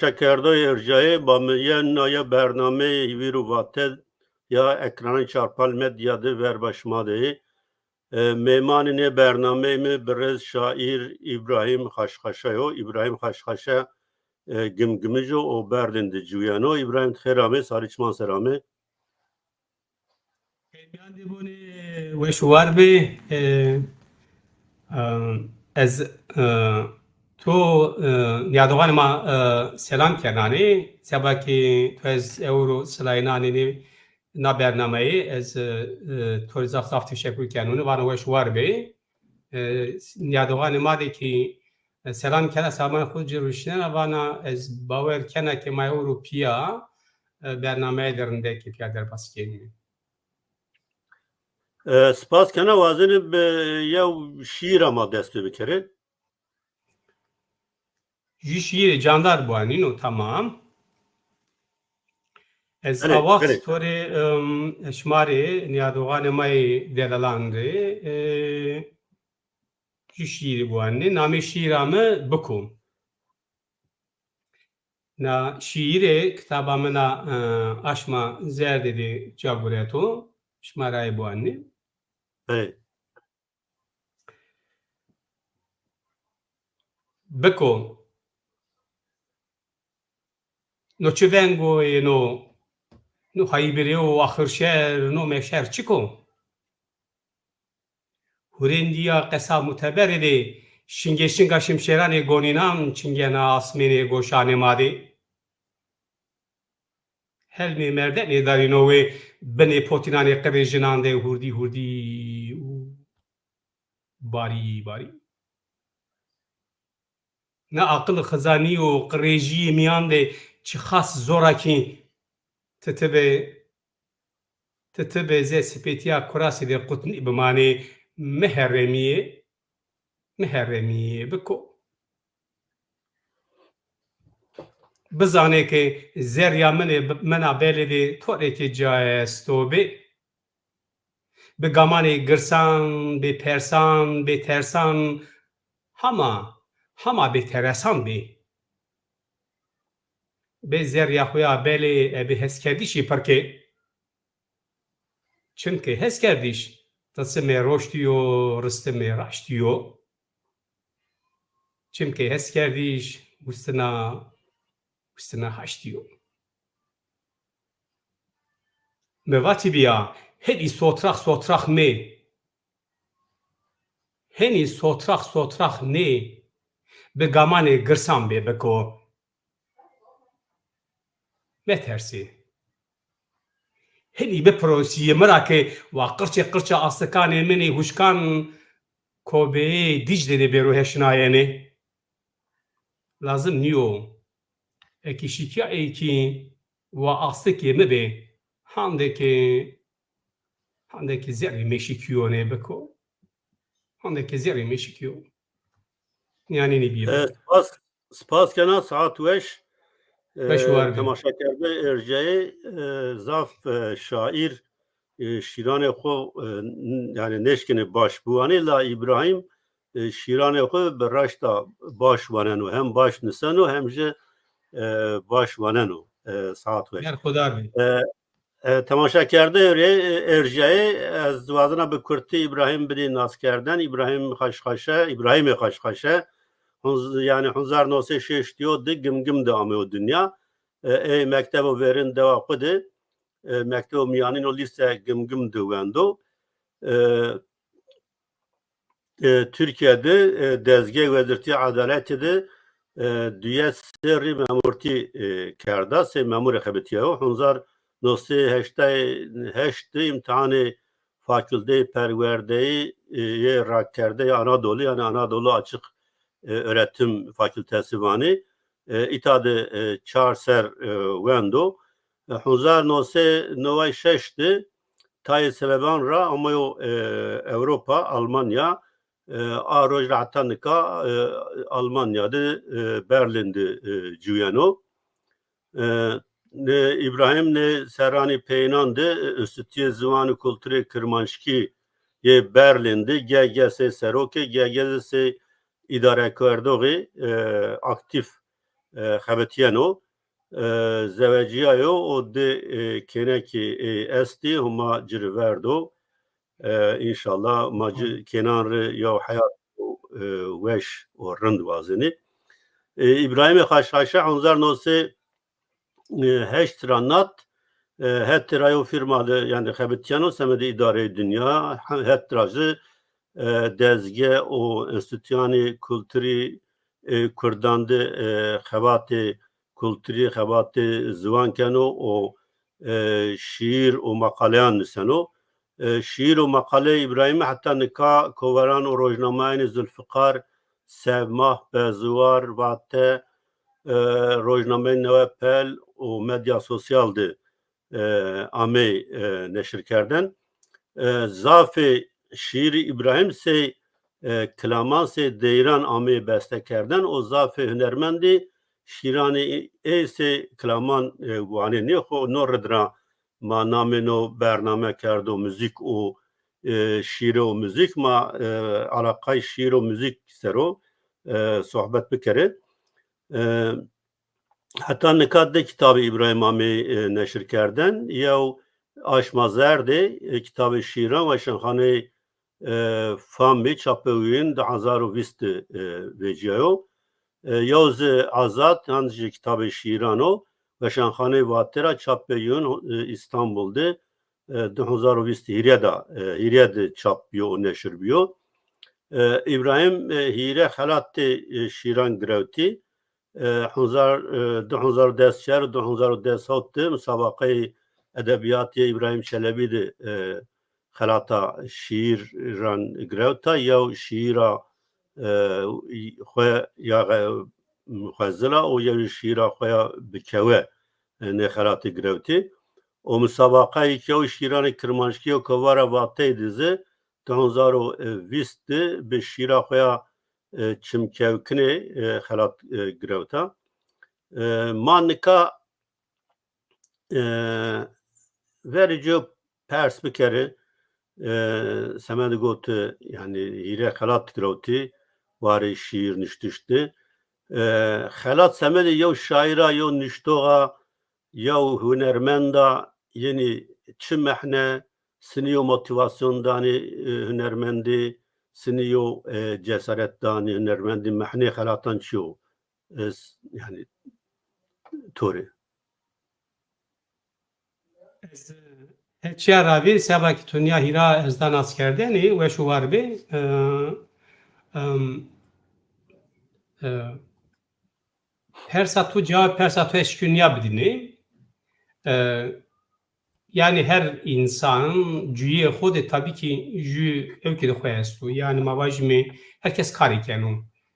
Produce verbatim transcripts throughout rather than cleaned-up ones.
Şekerdoy Ercayê, ba mi yena ya bernameyê Hîvîr û Vate ya ekranê Çarpal Medya de verba şima de yê. E, mêmanê nê bernameyê mi birêz şaîr Îbrahîm Xaşxaşa yo. Îbrahîm Xaşxaşa, e, Gimgimij o û Berlîn de ciwîyeno. Îbrahîm, ti xêr amê, sarê çiman ser amê. Miyan de bonê weş û war bê. E, e, ez, e, to, e, nîyadoxanê ma, e, selam kenanê. Seba ki to ez ewro silayînanê nê na bernameyê, ez, e, e, to rê zaf zaf teşekur kenûne. Vana weş û war bê. E, nîyadoxanê ma de ki, e, selam kena, samanê xo ci ruşnena, vana ez bawer kena ke ma ewro pîya, e, bernameyê de rindekê pîya derbas kenîme. E, spas kena, wazenê bi yew şîîra ma dest pê bikerê. Jû şîîrê Candar biwanîno, tamam. Ez Belê, a waxt belê. to rê, em, şima rê, nîyadoxanê ma yê delalan rê, e, jû şîîrê biwanî. Namê şîîra mi Biko. Na şîîrê kitaba min a, e, Aşma Zerdê de ca gureto. Şima rê biwanî. Belê. Biko. No çi vengo ê no? No haybirê û axir şer, no meşer çik o? Hurêndîya qesa muteberê de şingê şinga şimşêranê gonînan çingena asmênê goşanê ma de. Helmê merdemê darîno wê binê potînanê qirê jinan de hurdî hurdî û barî barî. Na aqil xizanî û qirêjîyê mîyan de çi xas zor a kî ti ti bê, ti ti bê zê sipêtîya kurasî de qutnî bimanê, mi herremîyê, mi herremîyê Biko. Bizanê ke zerrîya min ê, min a belê de to rê kî cayê esto bê. Bi gamanê girsan, bê persan, bê tersan, hama, hama bê teresan bê. Bê zerrîya xo ya belê, e, bi heskerdîşî pir ke. Çimkî heskerdîş tilsimê roştî yo, ristimê raştî yo. Çimkî heskerdîş wistina, wistina haştî yo. Mi vatîbîya, henî sotrax sotrax nê. Henî sotrax sotrax nê. Bi gamanê girsan bê Biko. Metersê. Henî bipirosîyê mi ra ke wa qirçê qirça astikanê min ê huşkan kobeyê Dîcle de bêro heşnayene. Lazim nîyo. Eke şikîya ey kî wa astikê mi bê, hande ke, hande ke zerrê meşikîyonê Biko. Hande ke zerrê meşikîyo. Yanî nîbî. E, spas, spas kena, saet weş. E, Weş û war bê. Temaşakerde ercayê, e, zaf, e, şaîr, e, şîranê xo, e, n-, yanî nêşkenê baş biwanê, la Îbrahîm, e, şîranê xo bi raşta baş waneno. Hem baş niseno hem jî, e, baş waneno. E, saet weş. Berxudar bê. E, E, temaşakerde rê, e, erjayê, ez wazena bi kurtî Îbrahîm bidî naskerden. Îbrahîm Xaşxaşe, Îbrahîmê Xaşxaşe, hunz-, yanî hunzar no sey şeştî yo di Gimgim de ameyo dinya. E, ey mektebo verîn dewa xwu de, e, mektebo mîyanîn û lîse Gimgim de wendo. E, e, Tirkîye de, e, dezgehê Wezîrtîya Edaletî de, e, duyes serrî memurtî, e, kerda, sey memurê xebitîyayo. Hunzar no sey heştay heşt de îmtîhanê Fakülteyê Perwerdeyî, e, yê Rakkerdeyê Anadolu, yanî Anadolu Açık, e, Öğretim Fakültesi vanê, e, îta de, e, çar ser, e, wendo. E, hunzar no sey neway şeş de tayê sebeban ra ameyo, e, Ewropa, Almanya, e, a roj ra heta nika, e, Almanya de, e, Berlin de, e, ciwîyeno. E, nê Îbrahîm nê serranî peyênan de, e, Înstîtuyê Ziwan û Kulturê Kirmanckî yê Berlin de G G sey serok ê, G G de sey îdarekerdoxê, e, aktîf e, xebitîyeno. E, zewecîyayo û di, e, kênekî ey estî, Homa ci rê verdo. E, înşallah ma ci kênan rê yew heyat, e, weş û rind wazenê. E, Îbrahîmê Xaşxaşe hezar no sey e, heşt ra nat, e, het ra yo firma de, yanî xebitîyeno semedê îdareyê dinya, he-, het ra zî, e, dezge û enstîtuyanê kulturî, e, kurdan de, e, xebatê kulturî, xebatê ziwan keno û, e, şîîr û maqaleyan nuseno. E, şîîr û maqaleyê Îbrahîmî heta nika kovaran û rojnameyanê Zulfiqar, Sevmah, Beziwar, Vate, e, rojnameyê Newe Pel û medya sosyal de, e, amey, e, neşirkerden. E, zafê şîîrê Îbrahîm sey, e, kilaman sey deyran amey bestekerden û zafê hunermendî şîranê ey sey kilaman, e, wanê nê xo no rid ra ma namê no bername kerdo muzîk û, e, şîre û muzîk ma, e, eleqay şîr û muzîk ser o, e, sohbet bikerê. E, heta nika di kitabê Îbrahîm amey, e, neşirkerden. Yew Aşma Zerdê, e, kitabê şîran Weşanxaneyê, e, Famî çapewîyên di hezar û vîst de, e, vecîyayo. E, yew zî Azad, yan jî kitabê şîran o, Weşanxaneyê Vatê ra çapewîyên, e, Îstanbul de, e, di hezar û vîst hîrê de, e, hîrê de çap bîyo û neşir bîyo. E, Îbrahîm, e, hîrê xelatê, e, şîran girewtî. E, hezar, e, di hezar û des çar, di hezar û des hewt de musabaqeyê edebîyatî yê Îbrahîm Çelebî de, e, xelata şîîran girewta, yew şîîra, e, xwe ya, e, xwe zila û yew şîîra xwe ya bi kewe, e, nê xelatî girewtî. Û musabaqayê yew şîîranê kirmanckî yo kovara Vateyî de zî di hezar û vîst de bi şîîra xwe ya, e, Çimkewkinê, e, xelat, e, girewta. E, ma nika, e, verê ci pers bikerê, e, semedê gotî, yanî hîrê xelat girewtî, warê şîîr nuştiş de. E, xelat semedê yew şaîra, yew nuştoxa, yew hunermenda, yenî çi mehne, sinî yo motîvasyon danê, e, hunermendî, sinî yo, e, cesaret danê hunermendî, mehnê xelatan çi yo? Ez, yanî, to rê. Ez, e, heçîya ravî, seba ki tu nîya hîra ez da naskerdenî, weş û war bê. E, em, e, persa tu, cewab persa tu ez şikî nîya bidînî. E, Yanî her însan cuyê xo de tabî kî jû ewkê de xo esto. Yanî ma vajîme her kes karê keno.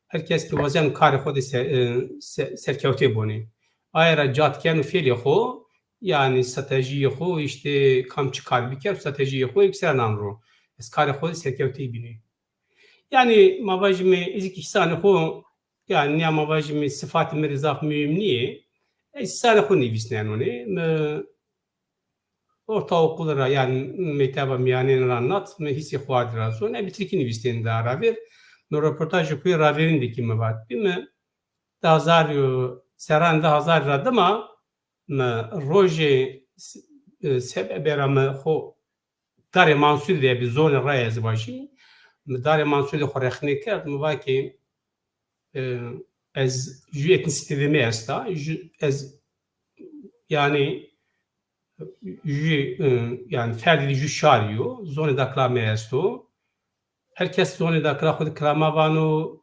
Her kes kî wazeno karê xo de se-, e, se-, serkewtê bonê. Aye ra cat keno fêlê xo, yanî stratejîyê xo, îşte kam çi kar biker, stratejîyê xo ewk sera nan ro. Ez karê xo de serkewteyî bînî. Yanî ma vajîme ez kî hîsanê xo, yanî nîya ma vajîme sifatê mi rê zaf muhîm nîyê. Ez hîsanê xo nivîsnenonê. Mi ortaokul ra, yanî mekteba mîyanên ra nat, mi hîsê xo ardî ra zon, e, bi tirkî nivîsnenî da ravêr. Mi roportajê xo yê ravêrîn de kî mi vat bî, mi di hezar û, serranê di hezar ra dima, mi rojê s-, e, sebebê ra mi xo Darê Mansûrî de bi zonê ra ez vajî. Mi Darê Mansûrî de xo rexne kerd, mi va ki, e, ez jû etnîsîtê de mi esta, jû, ez, yanî, jû, e, yanî ferdî de jû şarî yo, zonê dakla mi esto. Her kes zonê dakla xo de kilama vano,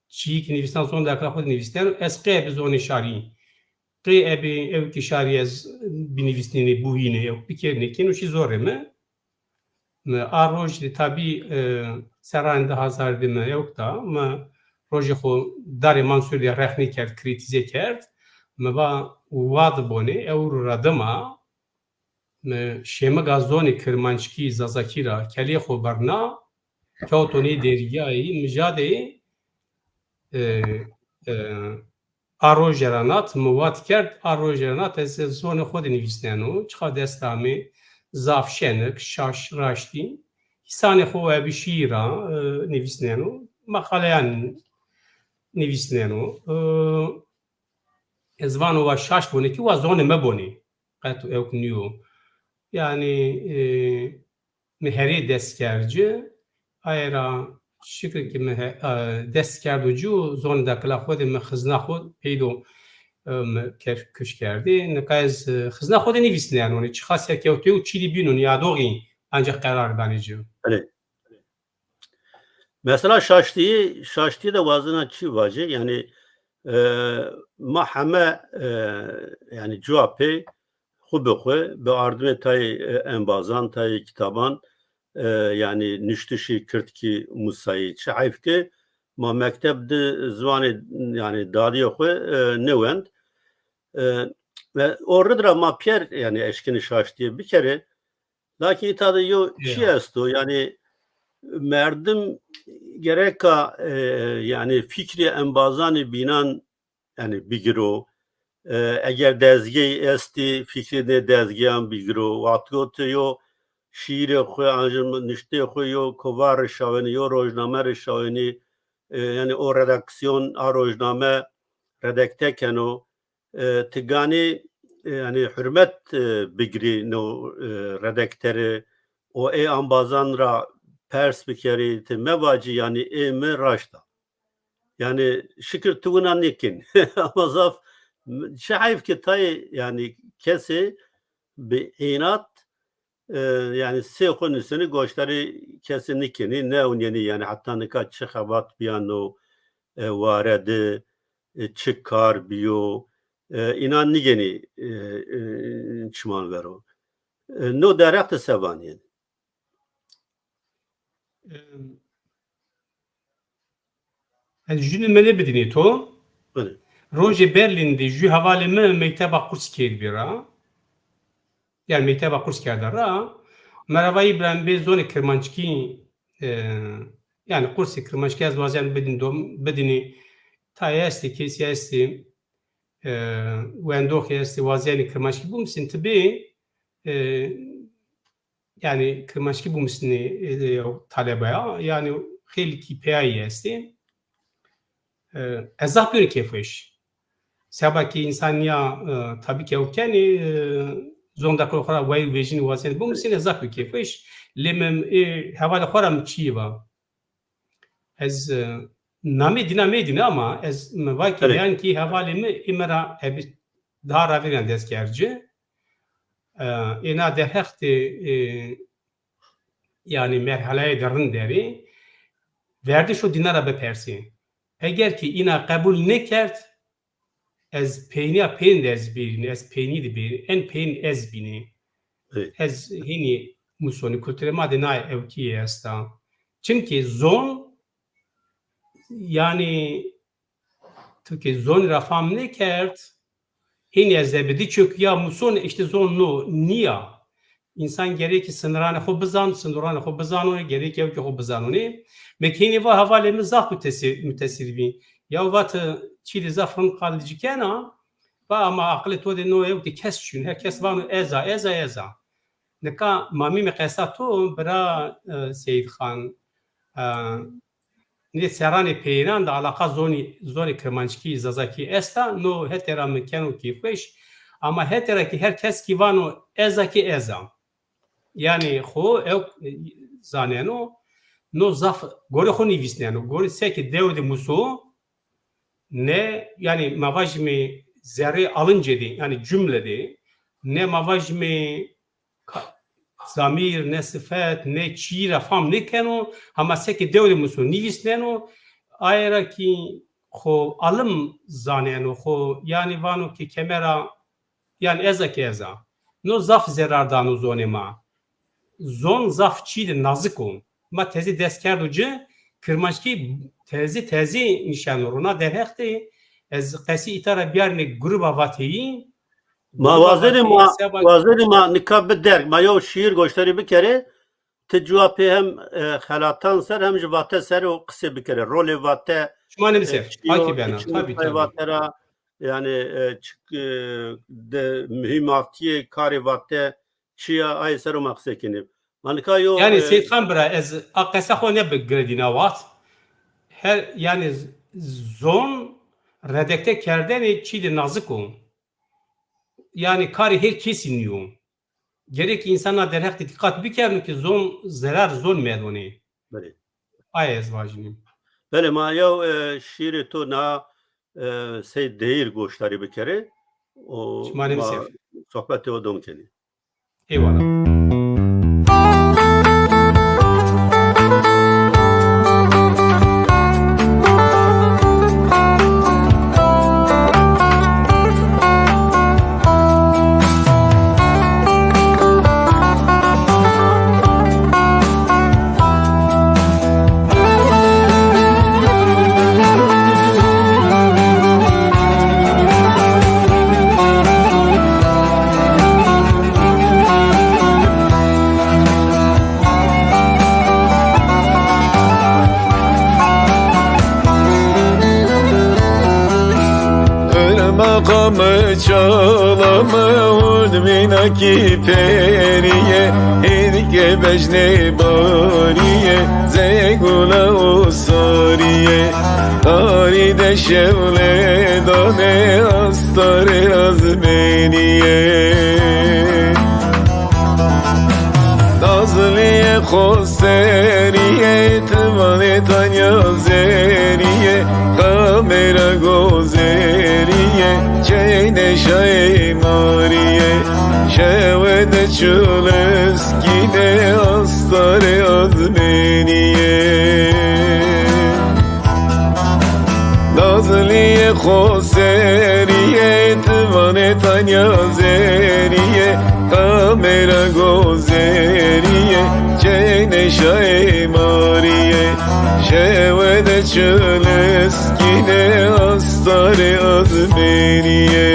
çîyê ki nivîsna zonê dakla xo de nivîsneno, ez qey ebe zonê şarî, qey ebe ewkê şarî ez binivîsnînê, buhînê, ew bikerînê, kêno şî zorê mi. Mi a roj de tabî, e, serranê di hezar de mi ewk da, mi rojê xo Darê Mansûrî de rexnî kerd, krîtîze kerd. Mi va, wa di bonê, ewro ra dima, mi şêmiga zonê kirmanckî, zazakî ra kelê xo birna, kewto nê dergîyayî, mi ca de, e, e, a roje ra nat, mi wat kerd, a roje ra nat, ez zonê xo de nivîsneno, çiqa dest amê, zaf şenik, şaş, raştî, hîsanê xo ebe şîîra, e, nivîsneno, maqaleyan nivîsneno. E, ez vano wa şaş bonê kî wa zonê mi bonê. Qet ewk nîyo. Yanî, e, mi herê dest kerd ci. Aye ra şikir ki mi he-, e, dest kerdo ci û zonê dakila xo de mi xizna xo peydo, e, mi kef-, kuş kerdî. Nika ez, e, xizna xo de nivîsneno. Çixa serkewtê û çî de bîno, nîyadoxî ancak qerar danê ci. Belê. Mesela şaştîyî, şaştîyî de wazena çi vacî? Yanî, e, ma heme, e, yanî cuwa pê xwu bi xwu, bi ardimê tayê, e, embazan, tayê kitaban, e, yanî nuştişî kirdkî musayî. Çi heyf ki ma mekteb di ziwanê, yanî dadîyê xwu, e, nêwend. E, ve o rid ra ma pîyer, yanî eşkenî şaştîye bikerê. Lakin îta de yo çi esto, yanî merdim gereka, e, yanî fikrê embazanê bînan, yanî bigiro. E, eger dezgey estî, fikrê nê dezgeyan bigiro. Wextgo ti yo şîîrê xwu, an jî nuşteyê xwu yo kovar rê şawenî, yo rojname rê şawenî, e, yanî o redaksiyon a rojname redakte keno. E, ti ganî, e, yanî hurmet, e, bigirî no, e, redakterî û ê embazan ra pers bikerî, ti mevacî, yanî ê mi raşt a. Yanî şikir ti wina nêkin. Ama zaf çi heyf ki tayê, yanî kesê bi înat, e, yanî sê xwu nusenî, goşdarî kesî nêkenî, nêewnîyenî, yanî heta nika çi xebat bîyano, e, ware di, e, çi kar bîyo, e, înan nîgenî, e, e, çiman vero. E, no derheq de se vanîyenî? Em, ez jû nimune bidînî to. Belê. Rojê Berlîn de jû hevalê mi mekteba qurs kerdbî ra. Yanî mekteba qurs kerda ra. Mi ra va Îbrahîm bê zonê kirmanckî, e, yanî qursê kirmanckî ez wazen bidîn dom-, bidînî. Tayê estê, kesî estê, e, wendoxî estê, wazenî kirmanckî bimusîn, ti bê, e, yanî kirmanckî bimusînê, e, talebe ya, yanî xeylî kî peyayî estê. E, ez zaf bîyonî kêfweş. Seba kî însan nîya, e, tabî kî ew kenî, e, zonda xo ra wayîr vejînî, wazenî bimusînî, ez zaf bîyonî kêfweş. Lê mi, e, hevalê xo ra mi çîyê va. Ez, e, namê dîna mêdîne ama ez mi va ki, belê, yan ki hevalê mi ê mi ra ebi daha ravîrîyan dest kerd ci. E, ê na derheq de, e, yanî merhaleyê de rind der ê, verdiş o dîna ra bipersê. Eger ki îna qebul nêkerd, ez peynîya peyên de ez bêrînî, ez peynî de bêrî, en peyên ez bînî. Evet. Ez hînî musonî, kulturê ma de na ewkî esta. Çimkî zon, yanî, tu ke zonî ra fam nêkerd, hînî ez ebedî çok ya muson, îşte zon no nîya. Însan gerek ki siniranê xo bizan, sinoranê xo bizanonê, gerek ewkê xo bizanonê. Mi kî hînî va hevalê mi zaf mutesî-, mutesîr bî. Ya va ti çî de zaf rind qal ci kena, va ama aqilê to de no ewk de kes çin, her kes vano ez a, ez a, ez a. Nika ma mîme qesa to, bira, e, Seyîd Xan, e, nê serranê peyênan de alaqa zonî, zonê kirmanckî, zazakî esta, no hetê ra mi keno kêfweş. Ama hetê ra kî her kes kî vano ez a kî ez a. Yanî xo ewk zaneno, no zaf gorê xo nîvîsneno. Gorê seke dewr de muso, ne, yanî ma vajîme zerrê alincê de, yanî cumle de, ne ma vajîme ka-, zamîr, ne sifet, ne çî ra fam nêkeno, hema seke dewrê muso nîvîsneno, aye ra kî xo alim zaneno, xo, yanî vano ke kemera, yanî ez a ke ez a. No zaf zerar dano zonê ma. Zon zaf çî de nazik o. Ma tezî dest kerdo ci, kirmanckî tezî, tezî nîşeno ro. Na derheq de ez qesî îta ra biyarîme gruba vateyî. Ma wazenê ma, wazenê ma nika bi derg, ma yew şîîr goşdarî bikerê, ti cuwa pê hem, e, xelatan ser hem jî vate ser o qisê bikerê. Rolê vate, şima nêbiser, e, çi yo, takî bena, tabî, tabî. Vate ra, yanî, e, çik, e, de muhîmatîyê karê vate çi ya, ay ser o ma qisê kenê. Ma nika yo, yanî, e, Seyîd Xan bira, ez a qesa xo nêbi girê dîna waxt. Her, yanî z-, zon, redekte kerdene çî de nazik o. Yanî karê her kesî nîyo. Gerek însan a derheq de dîqat bikerno ke zon zerar zon medonê. Belê. Aye ez vajînî. Belê, ma yew, e, şîrê to na, e, sey deyîr goşdarî bikerê. O Şima rê ma misafir. Sohbetê o dom kenî. Eyvallah. Irmaqa mi, çala mi, hurdmîna kî perîye, hêrike bejnê barîye, zey gula û sarîye. Tarî de şewle dane astarê azmênîye. Nazlîye xoserîye, ti vanê tanya zerîye, xamê ra gozerîye, çeyne şayê marîye. Şewe de çuleskîne astarê azmênîye. Nazlîye xoserîye, ti vanê tanya zerîye, xamê ra gozerîye, çeyne şayê marîye. Şewe de çuleskîne astarê azmênîye.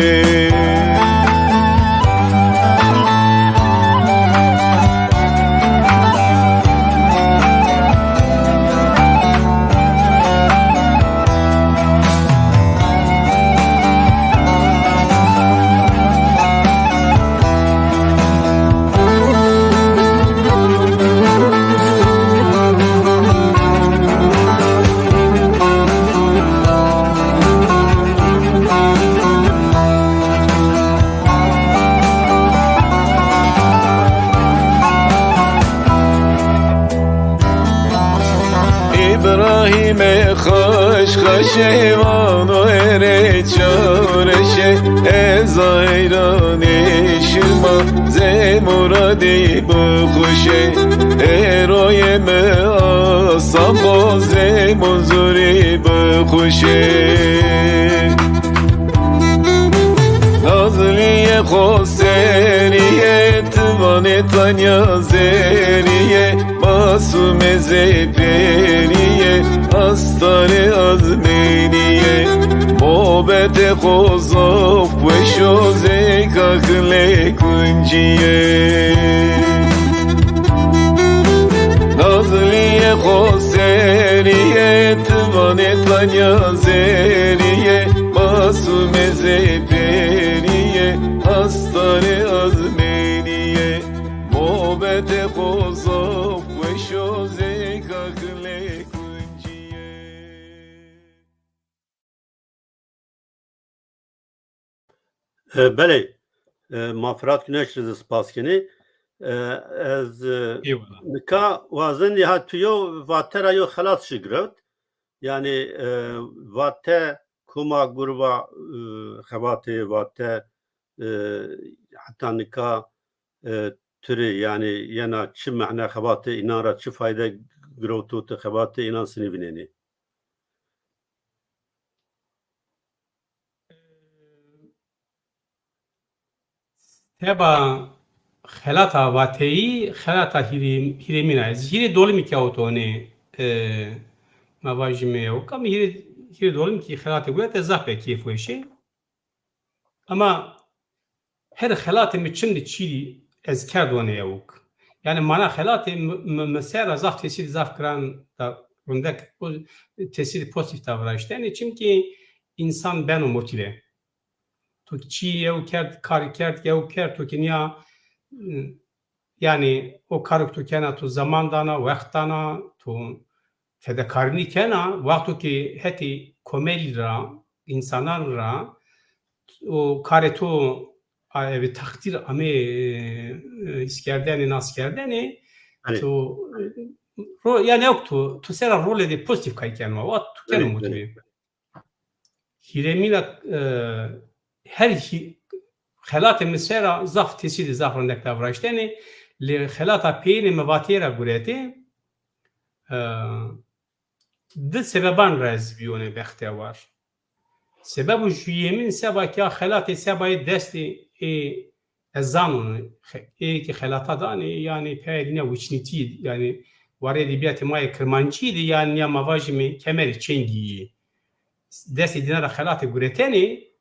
Îbrahîme xaş xaşê vano erê çareşe, ez ayranê şima zê muradî bixuşe. Êroyê mi asan bo, zê munzurî bixuşe. Nazlîye xoserîye, ti vanê tanya zerîye, masumê zê perîye, astarê azmênîye. Mobetê xo zof weş o, zê kaxilê kuncîye. Nazlîye xoserîye, ti vanê tanya zerîye, masumê zê perîye, astarê azmênîye. Mobetê xo zof weş o, zê kaxilê kuncîye. E, belê, e, ma Firat Güneş rê zî spas kenî. E, ez, e, Eyvallah. Nika wazenî ha tu yo vate ra yo xelat şi girewt. Yanî, e, vate kuma gurva, e, xebatê vate, e, heta nika, e, tu rê, yanî yena çi mehne xebatê înan ra çi fayde girewto, tu xebatê înan sinî vînenî? Seba xelata vateyî, xelata hîrê-, hîrêmîn a. Ez hîrê dolimî kewto nê, e, ma vajîme yew. Kam hîrê, hîrê dolimî kî xelatê gurete zaf be kêfweş ê. Ama her xelatê mi çin de çî ez kerd wane yewk. Yanî mana xelatê mi, mi, mi ser ra zaf tesîr zaf giran da rindek, o tesîr pozîtîf da viraştene. Çimkî însan beno motîve. To ki çî yew kerd, kar kerd, yew kerd, to ki nîya, yanî o karo ki to kena, to zeman dana, wext dana, to fedekarînî kena, wexto ki hetê komelî ra, însanan ra o karê to, a, ebe teqdîr amê, e, hîskerdenê, naskerdene, to, e, ro-, yanî ewk to, to sera rolê de pozîtîf kay keno, wa to keno motive. Hîremîna, e, her hî-, xelatê mi sera zaf tesîrî zaf rindek la viraştene, lê xelata peyêne mi vateyê ra guretê, e, di sebeban ra ez bîyone bextewar. Sebebo juyemîn seba ke a xelatê sebayê destê ê ez zano, xe-, ê ke xelata danê, yanî peyê dîna wiçnîtî, yanî warê edebîyatê ma yê kirmancî de, yanî ya ma vajîme kemerê çengî yê. Destê dîna ra xelatê guretenê,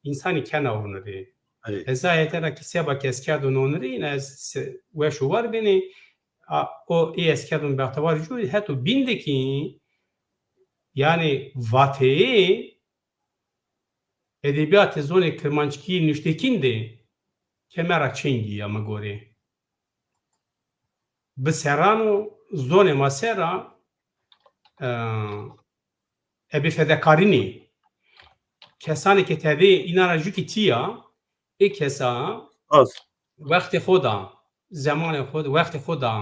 însanî kena onurê. Ey. Ez a hete ra kî seba ke ez kerdo onurê, îna ez se-, weş û war benê, a, o ê ez kerdo bextewar jû, heto bîn de kî, yanî vateyê edebîyatê zonê kirmanckî nuştekîn de kemera çengî ya mi gorê. Bi serran o zonê ma sera, e, ebe fedekarînî. Kesanê ke tedê înan ra jû kî tîya, ê kesa wextê xo da, zemanê xo, wextê xo da,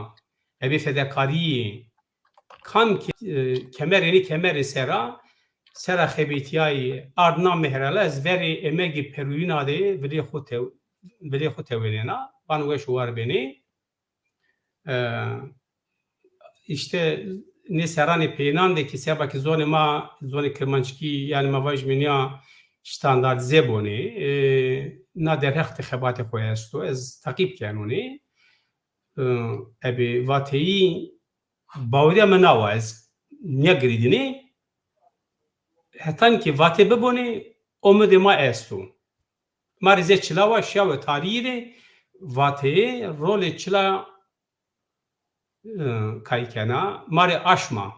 ebe fedekarîyê, kam ke, e, kemerênî kemerê sera, sera xebetîyayî ard na mehrele, ez verê emegê perûyîna de vilê xo tew-, vilê xo tewênena, vano weş û war benê. E, îşte nê serranê peyênan de kî seba kî zonê ma, zonê kirmanckî, yanî ma vajîme nîya standardîze bonê. E, na derheq de xebatê xo esto, ez teqîb kenonê. E, ebe vateyî bawerîya mi na wa, ez nêgirîdînê. Hetan kî vate bibonê, omidê ma esto. Ma rê zê çila wa, şîyawe tarîyî rê vateyê rolê çila, e, kay kena. Ma rê aşma.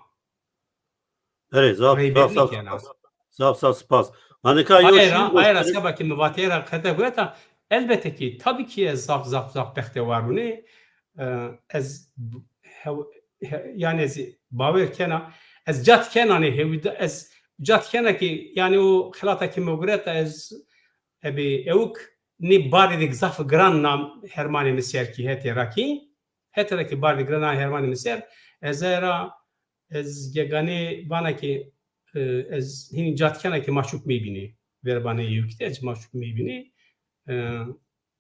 Erê, zaf, zaf, reyberî zaf kena. Spas. Zaf, zaf spas. Ma nika yo şîîr ra, aye ra goştarî seba ke mi vateyê ra qete gureta, elbette kî, tabî kî ez zaf, zaf, zaf bextewar bûnê. E, ez hew-, he-, yanî ez bawer kena, ez cat kena nê hewîda, ez cat kena kî, yanî o xelata ke mi gureta, ez ebe ewk nê barê de zaf giran na hermanê mi ser kî hetê ra kî, hetê ra kî barê de giran na hermanê mi ser, ez aye ra, ez gegane vana kî, e, ez hînî cat kena kî maçûk meybînê. Verbanê ewk de ez maçûk meybînê. E,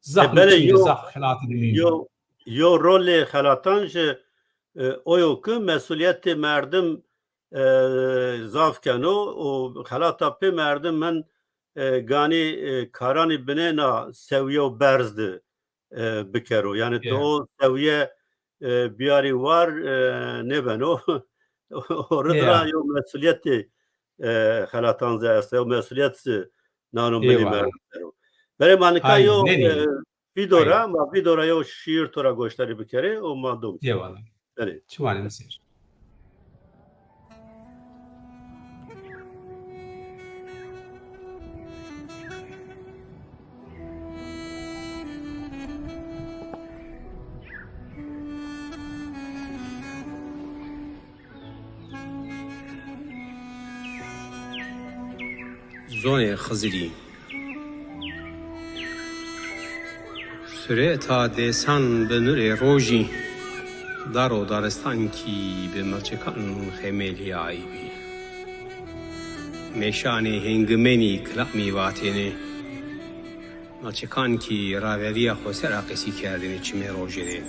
zaf muhîm, zaf xelatê muhîm. Yo, yo rolê xelatan jî, e, o yo ke mesulîyetê merdim, e, zaf keno û xelata pê merdim hin, e, ganî, e, karanî binêna sewîye û berz de, e, bikero. Yanî to o sewîye, e, biyarî war, e, nêbeno. O rid ra yo mesulîyetê, e, xelatan zî esta, yo mesulîyet zî nano binê merdim ser o. Belê ma nika yo, e, vîdeo ra, ma vîdeo ra yo şîîr to ra goştarî bikerê û ma dom. Eyvallah. Belê. Çimanê mi ser. Zonê Xizirî. Sureta dêsan bi nurê rojî, dar û daristan kî bi milçikan xemelîyayî bî. Meşanê hengimenî kilamî vatêne. Milçikan kî raverîya xo ser a qesî kerdêne çimê rojêne.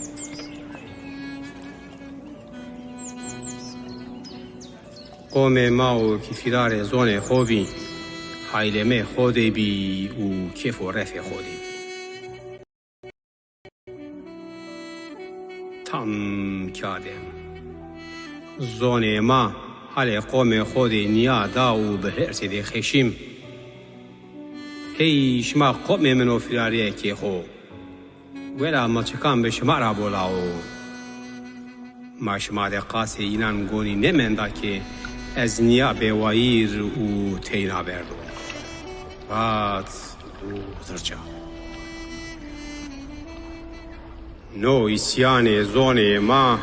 Qomê ma o kî fîrarê zonê xo bî, haylemê xo de bî û kêf û refê xo de bî. Tam kade. Zonê ma halê qomê xo de nîya da û bi hersê de xeşîm. Hey şima qomê min û fîrarêyekê xo. Wela milçikan bi şima ra bo lawo. Ma şima de qasê înan gonî nêmenda ke ez nîya bêwayîr û teyna berdo. Vat û zirca. No îsyanê zonê ma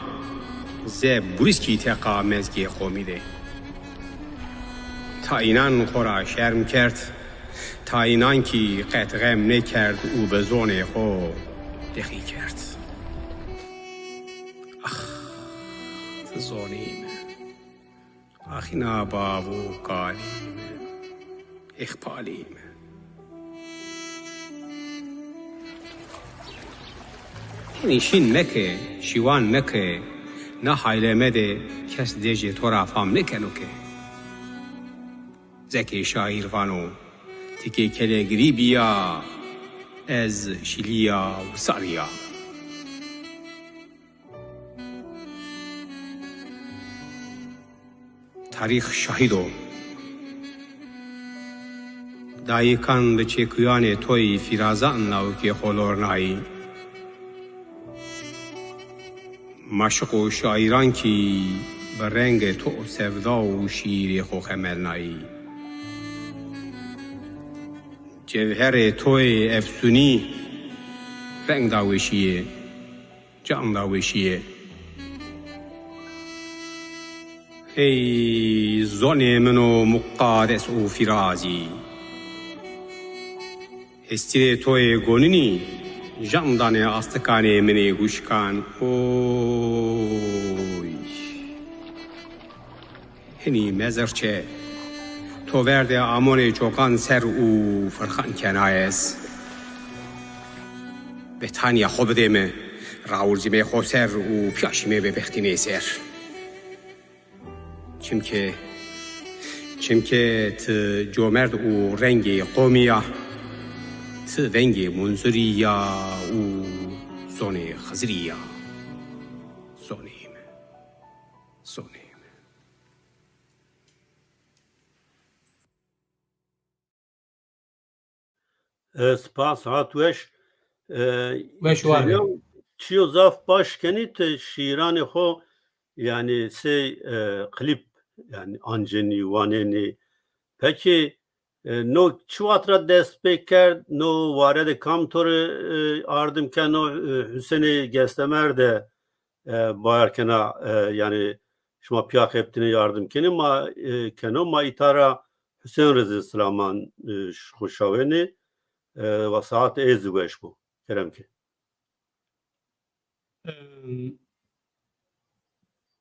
ze burîskî teqa mezgê qomî de. Ta înan xo ra şerm kerd, ta înan kî qet xem nêkerd û bi zonê xo dexî kerd. Ax, ti zonê mi! Axîna bav û kalî mi, îxpalî mi. Hinî şîn meke, şîwan meke, na hayleme de kes dejê to ra fam nêkeno ke. Zekê şaîr vano, ti ke kelegirî bîya, ez şilîya wisalî ya. Tarîx şahîd o. Dayîkan bi çekuyanê to yî fîrazan lawikê xo lornayî. Maşiq û şaîran kî bi rengê to sevda û şîîrê xo xemelnayî. Cewherê to yê efsûnî reng da weşîye, can da weşîye. Ey zonê min o muqades û fîrazî! Hestîrê to yê goninî jan danê astikanê min ê huşkan. Oy! Hinî mezirçe, to verdê amonê çokan ser û firxan kena ez. Betanîya xo bidê mi, rawircîmê xo ser û pîyaşîmê bêbextînê ser. Çimke, çimke ti comerd û rengê qomî ya, ti vengê Munzurî ya û zonê Xizirî ya. Zonê mi, zonê mi. E, spas, hat weş. E, Weş war be. Çiyo, çiyo zaf baş kenî, ti şîîranê xo, yanî sey, e, klîp, yanî ancenî, wanenî. Pekî, e, no çi wext ra dest pê kerd, no ware de kam to rê, e, ardim keno, e, Husênê Gestemer de, e, bawer kena, e, yanî şima pîya xebitîne yardim kenê, ma, e, keno, ma îta ra Husên rê zî silaman, e, ş-, xo şawenê, e, wa saet ê zî weş bo. Kerem ke. Em,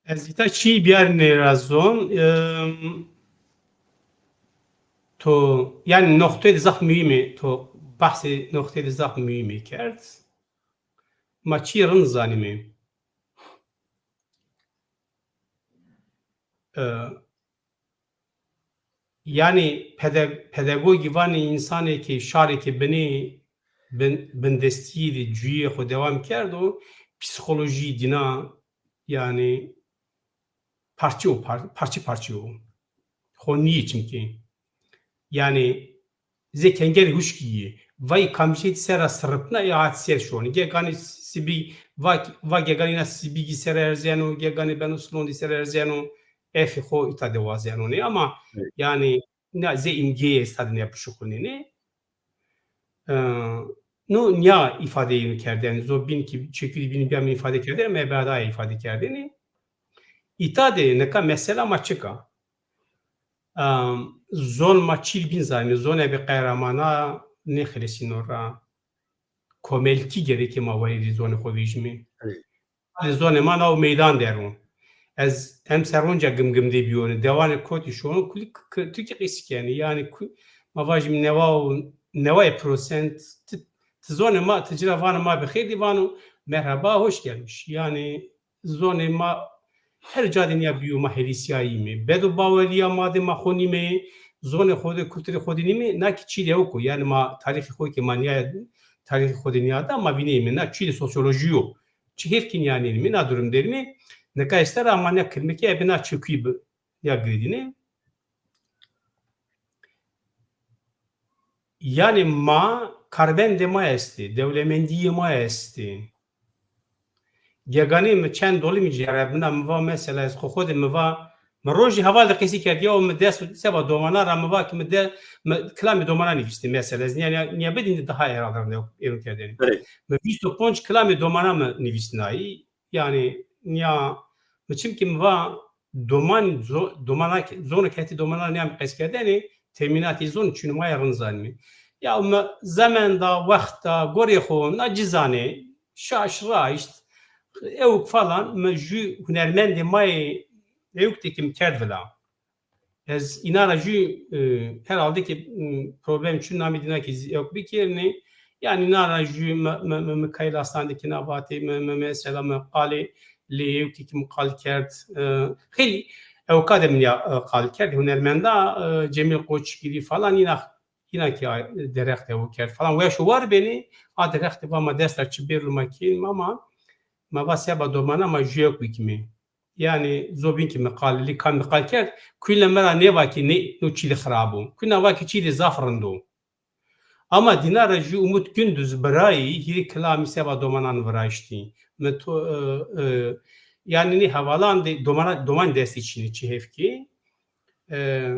ez îta çî biyarîne ra zon, em, to, yanî noqteyê de zaf muhîm ê, to bahsê noqteyê de zaf muhîm ê kerd. Ma çî rind zanîme. E, yanî pede-, pedagogî vanê însanê ke şarê ke binê bin-, bindestîyî de cuyê xo dewam kerdo, psîkolojî dîna, yanî parçe o, par-, parçe parçe o. Xo nîyê çimkî. Yanî zê kengerê huşkî yê. Vay kamîjê ser ra siripna ya hat ser şonî. Ge ganî sibî, va, va ge ganî na sibîgî ser erzeno, ge ganî beno silondî ser erzeno. Efî xo îta de wazeno nê. Ama yanî na zê îmgeyê esta de nîya bişuxulnenê. E, no nîya îfadeyê mi kerdêne. Zo bîn kî çekûdî bîn bîya mi îfade kerdêne, me bada îfade kerdêne. Îta de nika mesela ma çik a? Am, zon ma çîl bîn zanîme, zonê bi qehramana nêxelesîno ra. Komelkî gerekê ma werî de zonê xo vejîme. Ey. Zonê ma naw meydan der o. Ez emser onca Gimgim de bîyone, dewanê kotî şono, kulî k-, k-, tirkî qesî kenê. Yanî ku-, ma vajîme newa û, neway prosent ti, ti zonê ma, ti ci ra vano ma bi xêr dî, vano merhaba, hoş gelmiş. Yanî zonê ma her ca de nîya bîyo, ma herîsyayîme. Bedo bawerîya ma de ma xo nîme, zonê xo de, kulturê xo de nîme, na kî çî de ewk o. Yanî ma tarîxê xo ke ma nîya, tarîxê xo de nîya da, ma vîneyîme. Na çî de sosyolojî yo. Çi hêf kî nîya nênîme, na durum derîme. Nika esta ra ma nîya kilmekî ebe na çekuyî bi, nîya girêdîne. Yanî ma, karbendê ma estê, dewlemendîyê ma estê. Geganê mi çend dolî mi cerebna, mi va mesela ez xo xo de mi va, mi rojî heval de qesî kerd, ya mi dest seba domana ra mi va ki mi de, mi kilamê domana nivîstî mesela, ez nîya, nîya, nîya bidîne daha herhalde ewro kerdêne. Evet. Mi vîst û ponc kilamê domana mi nivîsnayî, yanî nîya mi çimkî mi va, doman, zo-, domana ke-, zono ke hetê domanan nîyamî qeskerdenê, temînatê zon çîno ma ya rind zanîme. Ya mi zemenda, wexta, gorê xo na ci zanê, şaş, raşt, ewk falan, mi jû hunermendê ma yê ewk de kî mi kerd vila. Ez înan ra jû, e, herhalde ki, m, problem çin namê dîna ki zî ewk bikêrnê. Yanî înan ra jû mi, mi, mi, mi Mikaîl Aslan de kî na vatê, mi, mi, mesela mi qalê lê ewkî ki mi qal kerd. E, xeylî ewka de mi nîya, e, qal kerd. Hunermenda, e, Cemîl Qoçgirî falan îna, îna ki a, derexte ewk kerd falan. Weş û war benê, a derexte va ma dest ra çi bêrlo ma kên ama ma va seba domana ma jû ewk bikîme. Yanî zobîn ki mi qal, lî kam mi qal kerd, kuyna mi ra nêva ki nê, no çî de xirab o. Kuyna va ki çî de zaf rind o. Ama dîna ra jû Umut Gündüz birayî hîrê kilamî seba domanan viraştî. Mi to, e, e, yanî nê hevalan de domana, doman destî çinî çi hêf ki. E,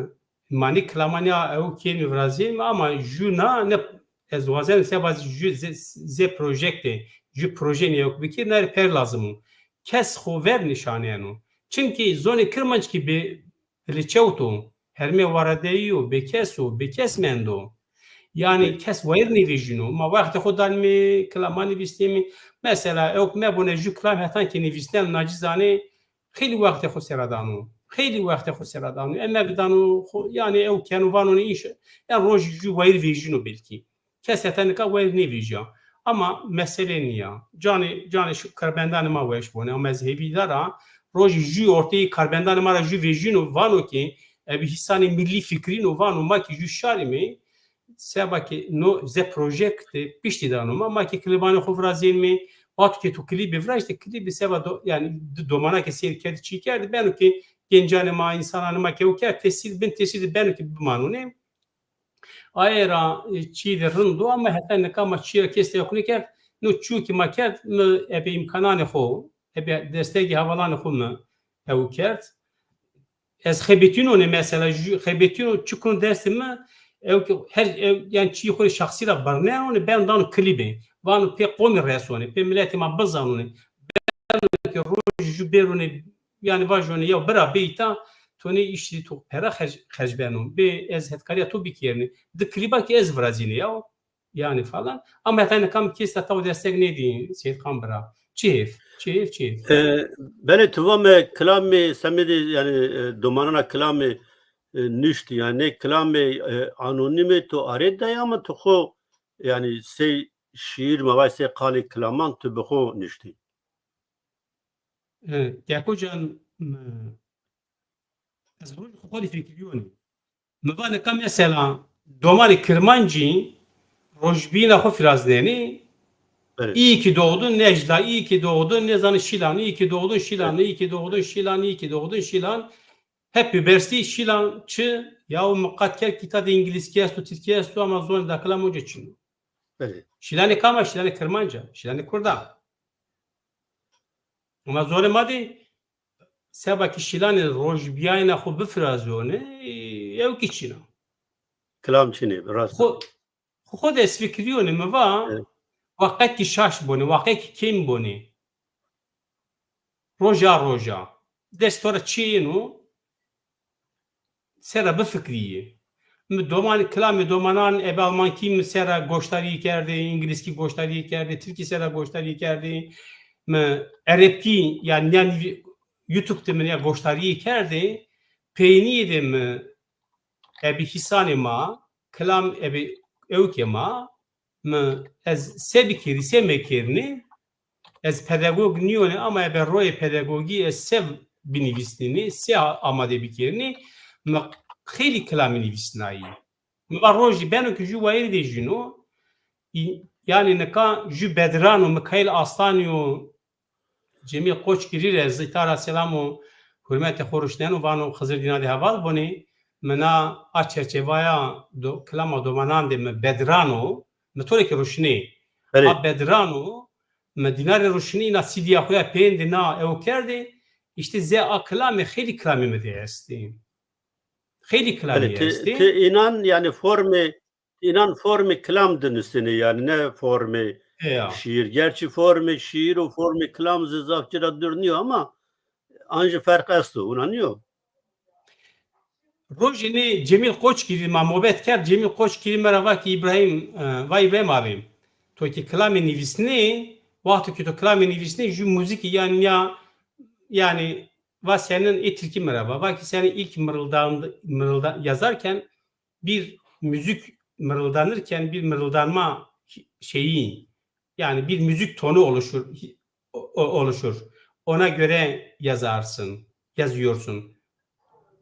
ma nê kilaman ya ew kênî virazîyê mi ama jû na ne ez wazen seba jû zê, zê projekt de, jû proje nê ewk bikir, na rê per lazim o. Kes xo ver nîşaneno. Çimkî zonê kirmanckî bê, viliçewt o, hermê waradeyî yo, bêkes o, bêkes mendo. Yanî kes wayir nêvejîno. Ma wextê xo danîme, kilama nivîsnîme. Mesela, ewk mebone jû kilam hetan ke nivîsnen, na ci zanê, xeylî wextê xo sera dano. Xeylî wextê xo sera dano. Emeg dano, xo, yanî ewk keno, vano nê înşa, ya rojî jû wayir vejîno belkî. Kes heta nika wayir nêvejîya. Ama mesele nîya. Canê, canê şu karbendanê ma weş bonê. Ama ez hêvîdar a, rojî jû orteyê karbendanê ma ra jû vejîno, vano ki, ebi hîsanê milî fikrîno, vano ma ki jû şarî me, seba ki no ze projekt piştî dano ma, ma ki klîbanê xo virazênme, vato ki tu klîbî viraştî, klîbî seba do, yanî di domana ki seyr kerdî, çî kerdî, beno ki gencanê ma, însananê ma ki ew kerd, tesîr bin, tesîr de beno ki bimanonê. Aye ra, e, çî de rind o ama heta nika ma çî ra kes de yok nêkerd. No çîyo ki ma kerd, mi ebe îmkananê xo, ebe destegê hevalanê xo mi ew kerd. Ez xebetînonê mesela, jû, xebetîno çi kuno destê mi, ew ki her, ew, yanî çîyê xo rê şexsî ra birnenonê, beno dano klîbê. Vano pê qomî resonê, pê miletê ma bizanonê. Beno ki rojî jû bêronê, yanî vajonê ya bira bê îta, to nê îştî to pere xerc, xerc beno. Bê ez hetkarîya to bikêrnî. Di klîba ki ez virazînî ya. Yanî falan. Ama heta nika mi kes ra taw destek nêdî Seyîd Xan bira. Çi hêf, çi hêf, çi hêf. E, belê tu va mi kilamê semedê, yanî, e, domanana kilamê, e, nuştî, yanî nê kilamê, e, anonîmê tu arê dayê ama tu xo, yanî sey şîîr ma vaj, sey qalê kilaman tu bi xo nuştî? E, Keko can, mi, ez rojê xo xo de fikirîyonî. Mi va nika mesela domanê kirmancî rojbîyîna xo firaznenî. Evet. İyi ki doğdun Necla, iyi ki doğdun, nêzanî Şîlan, iyi ki doğdun Şîlan, evet, iyi ki doğdun Şîlan, iyi ki doğdun Şîlan. Happy birthday Şîlan çi? Yaw mi qat kerd ki îta de îngilizkî esto, tirkî esto ama zonê dakila mi uca çin o. Evet. Şîlanê kam a? Şîlanê kirmanc a, Şîlanê kurd a. Ama zonê ma de seba ki Şîlanê rojbîyayîna xo bifirazonê, ew kî çin a. Kilam çin ê, rast a. Xo, xo, xo de ez fikirîyonê, mi va, evet, waqek kî şaş bonê, waqek kî kêm bonê. Roja roja. Dest to ra çi yeno, sera bifikrîyê. Mi doman, kilamê domanan, ebe almankî mi sera goşdarî kerdê, îngilizkî goşdarî kerdê, tirkî sera goşdarî kerdê. Mi erebkî, yanî, yanî YouTube de mi ya goşdarî kerdê. Peynîyê de mi ebe hîsanê ma, kilam ebe ewkê ma, mi ez se bikirî, se mekirînî, ez pedagog nîyonî ama ebe royê pedagogî ez se binivîsnînî, se amade bikirînî, mi xeylî kilamî nivîsnayî. Mi va rojî beno ki jû wayîr vejîno, î-, yanî nika jû Bedrano, Mikaîl Aslanî yo, Cemîl Qoçgirî rê ez îta ra selam û hurmetê xo ruşneno, vano Xizir dîna de heval bonê. Mi na a çerçevaya do, kilama domanan de mi Bedrano, mi to rê kî ruşnê. Belê. A Bedrano, mi dîna rê ruşnê, îna C D'ya xo ya peyên de na ew kerdê. Îşte zê a kilamê, xeylî kilamê mi de estê. Xeylî kilamî estê. Belê, ti, ti înan, yanî formê Înan formê kilam de nusênê, yanî ne formê şîîr. Gerçî formê şîîr û formê kilam zî zaf ci ra dûr nîyo ama an jî ferq esto, wina nîyo? Rojê nê Cemîl Qoçgirî ma mobet kerd. Cemîl Qoçgirî mi ra va ki Îbrahîm, e, va Îbrahîm abi, to ki kilamê nivîsnê, wexto ki to kilamê nivîsnê, jû muzîkî ya nîya, yanî va senin, ê tirkî mi ra va. Va ki senin ilk mırıldan-, mırılda-, yazarken bir müzik mırıldanırken bir mırıldanma şeyi, yani bir müzik tonu oluşur, o-, o-, oluşur. Ona göre yazarsın, yazıyorsun.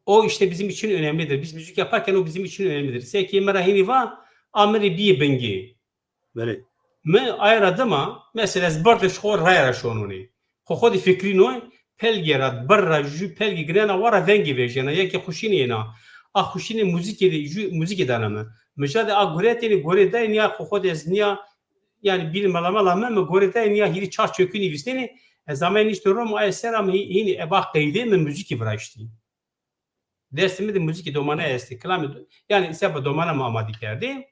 O işte bizim için önemlidir. Biz müzik yaparken o bizim için önemlidir. Seke mi ra hînî va, a mi rê bîyê bingî. Belê. Mi aye ra dima, mesela ez birr de ji xo raye ra şononê. Xo xo de fikrîno, pelgê ra, birr ra, jû pelgê ginena war ra vengê vejena, ya ki xuşînê êna. A xuşînê muzîkê de, jû muzîkê dana mi. Mi ca de a guretêne, gorê dayê nîya xo xo de ez nîya, yanî bîn melamela mi, mi gorê dayê nîya hîrê çar çekû nivîsnenê. Ez amey niştê ro, mi aye ser a mi hî-, hînî eba qeydê mi muzîkî viraştî. Destê mi de muzîkê domane estê. Kilamê do-, yanî seba domana mi amadî kerdê.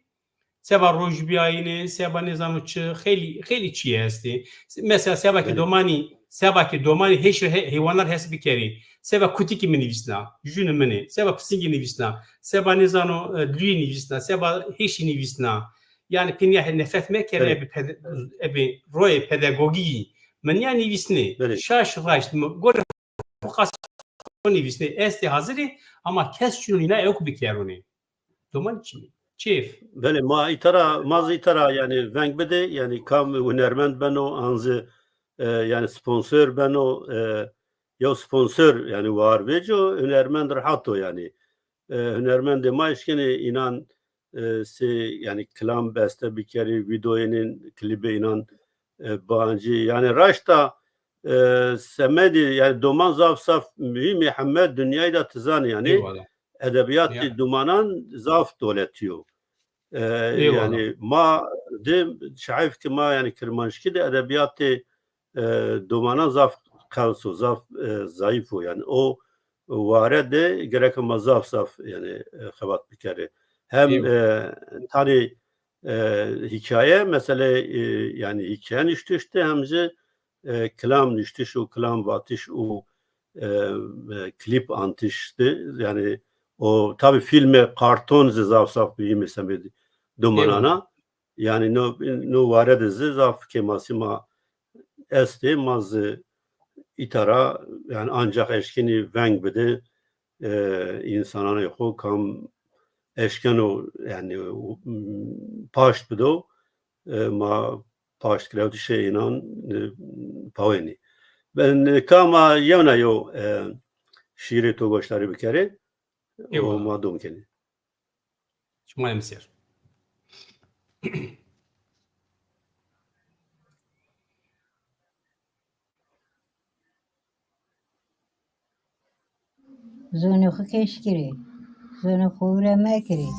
Seba rojbîyayîne, seba nêzano çi, xeylî, xeylî çîyê estê. Mesela seba ke Belê. domanî, seba ke domanî hêşî he-, heywanar hes bikerî. Seba kutikî mi nivîsna, jûnê min ê. Seba pisingî nivîsna. Seba nêzano, e, lûyî nivîsna, seba hêşî nivîsna. Yanî pê nîya he-, nefret mekerê Belê. ebê pede-, ebê royê pedagogî. Mi nîya nivîsnê. Belê. Şaş raşt, mi gorê xo qas nivîsnê estê hazirî, ama kes çîno nîna ewk bikeronê. Doman çî? Çêf. Belê, ma îta ra, ma zî îta ra, yanî veng bidê, yanî kam hunermend beno, an zî, e, yanî sponsor beno, e, yew sponsor, yanî war vêco, hunermend rehat o, yanî. E, hunermendê ma eşkenê înan, e, sê, yanî kilam beste bikerî, vîdeoyênên, klîbê înan, e, biancî. Yanî raşta, e, semedî, yanî doman zaf zaf muhîm ê, heme dinyayî de ti zanî, yanî Eyvallah. edebîyatê Ya. domanan zaf doletî yo. E, Eyvallah. yanî ma de şayf ki ma, yanî kirmanckî de edebîyatê e, domanan zaf qels o, zaf, e, zayîf o. Yanî o ware de gereke ma zaf zaf, yanî, e, xebat bikerê. Hem, Eyvallah. e, tanê, e, hîkaye, mesele, e, yanî hîkaye nuştiş de hem zî, e, kilam nuştiş û kilam vatiş û, e, e, klîp antiş de, yanî o tabî fîlmê karton zî zaf zaf muhîm ê semedî domanana. Eyvallah. Yanî no, no ware de zî zaf kêmasî ma estê, ma zî îta ra, yanî ancax eşkenî veng bidê, e, însananê xo kam eşkeno, yanî, paşt bido, e, ma paştgirewtişê înan, e, pawenî. Ben, e, ka ma yewna yew, e, şîîrê to goşdarî bikerê û Eyvallah. ma dom kenê. Şima em ser. Zonê xo keş kirê. Zonê xo wira mekirê.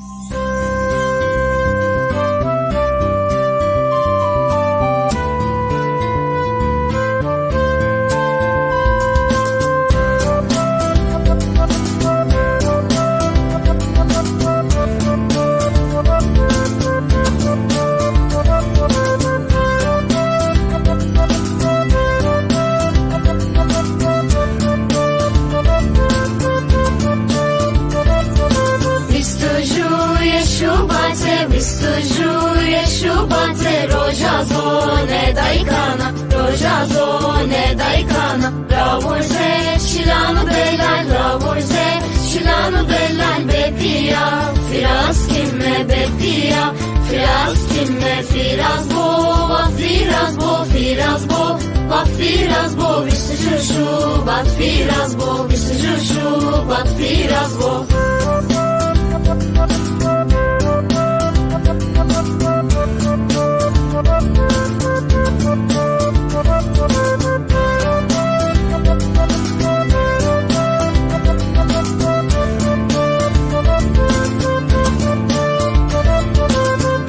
Vîst û jûyê Şubatê, vîst û jûyê Şubatê, roja zonê daykan a, roja zonê daykan a. Ravurze şilan û belal, ravurze şilan û belal, bê pîya fîraz kîme, bê pîya fîraz kîme, fîraz bo, va fîraz bo, fîraz bo, va fîraz bo, vîst û jû Şubat fîraz bo, vîst û jû Şubat fîraz bo.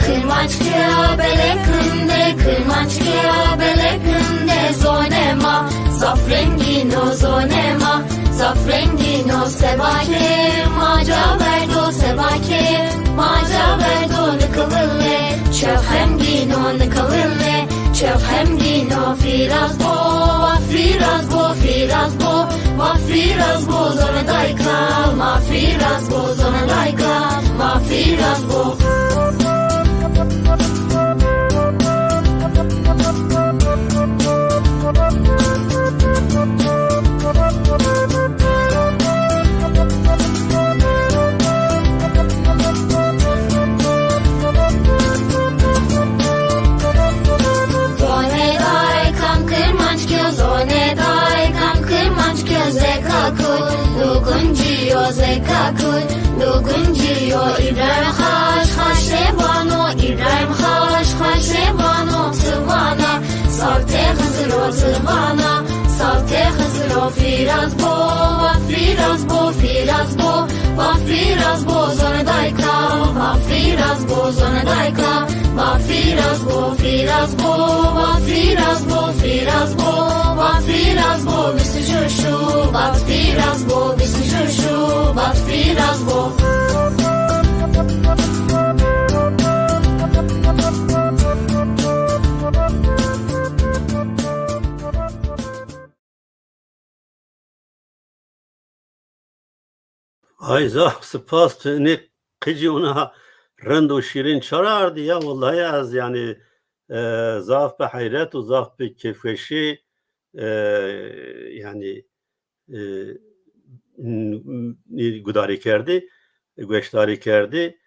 Kirmanckîya belekinde, kirmanckîya belekinde zonê ma zaf rengîn o, zonê ma zaf rengîn o. Seba ke ma ca verdo, seba ke ma ca verdo, nikilile çew hemgîn o, nikilile çew hemgîn o. Fîraz bo, va Fîraz bo, fîraz bo, va fîraz bo, zonê dayka. Va fîraz bo, zonê dayka, va fîraz bo. Zonê daykam kirmanckî yo, zonê daykam kirmanckî yo, zeka kuy, luguncî yo, zeka kuy, luguncî yo. Îbrahîm Xaş Xaşê vano, Îbrahîm Xaş Xaşê vano, ti vana, sawtê Xiziro ti vana, sawtê Xiziro. Fîraz bo, va fîraz bo, fîraz bo, va fîraz bo, zonê dayka. Va fîraz bo, zonê dayka. Va fîraz bo, fîraz bo, va fîraz bo, fîraz bo, va fîraz bo, vîst û ju şubat fîraz bo, vîst û ju şubat fîraz bo. Ay, zaf spas, tu nê qicî ona rind û şîrin çara ardî ya, wellahî ez, yanî, e, zaf bi heyret û zaf bi kêfweşî, e, yanî, e, n-, n-, gudarî kerdî, gueşdarî kerdî.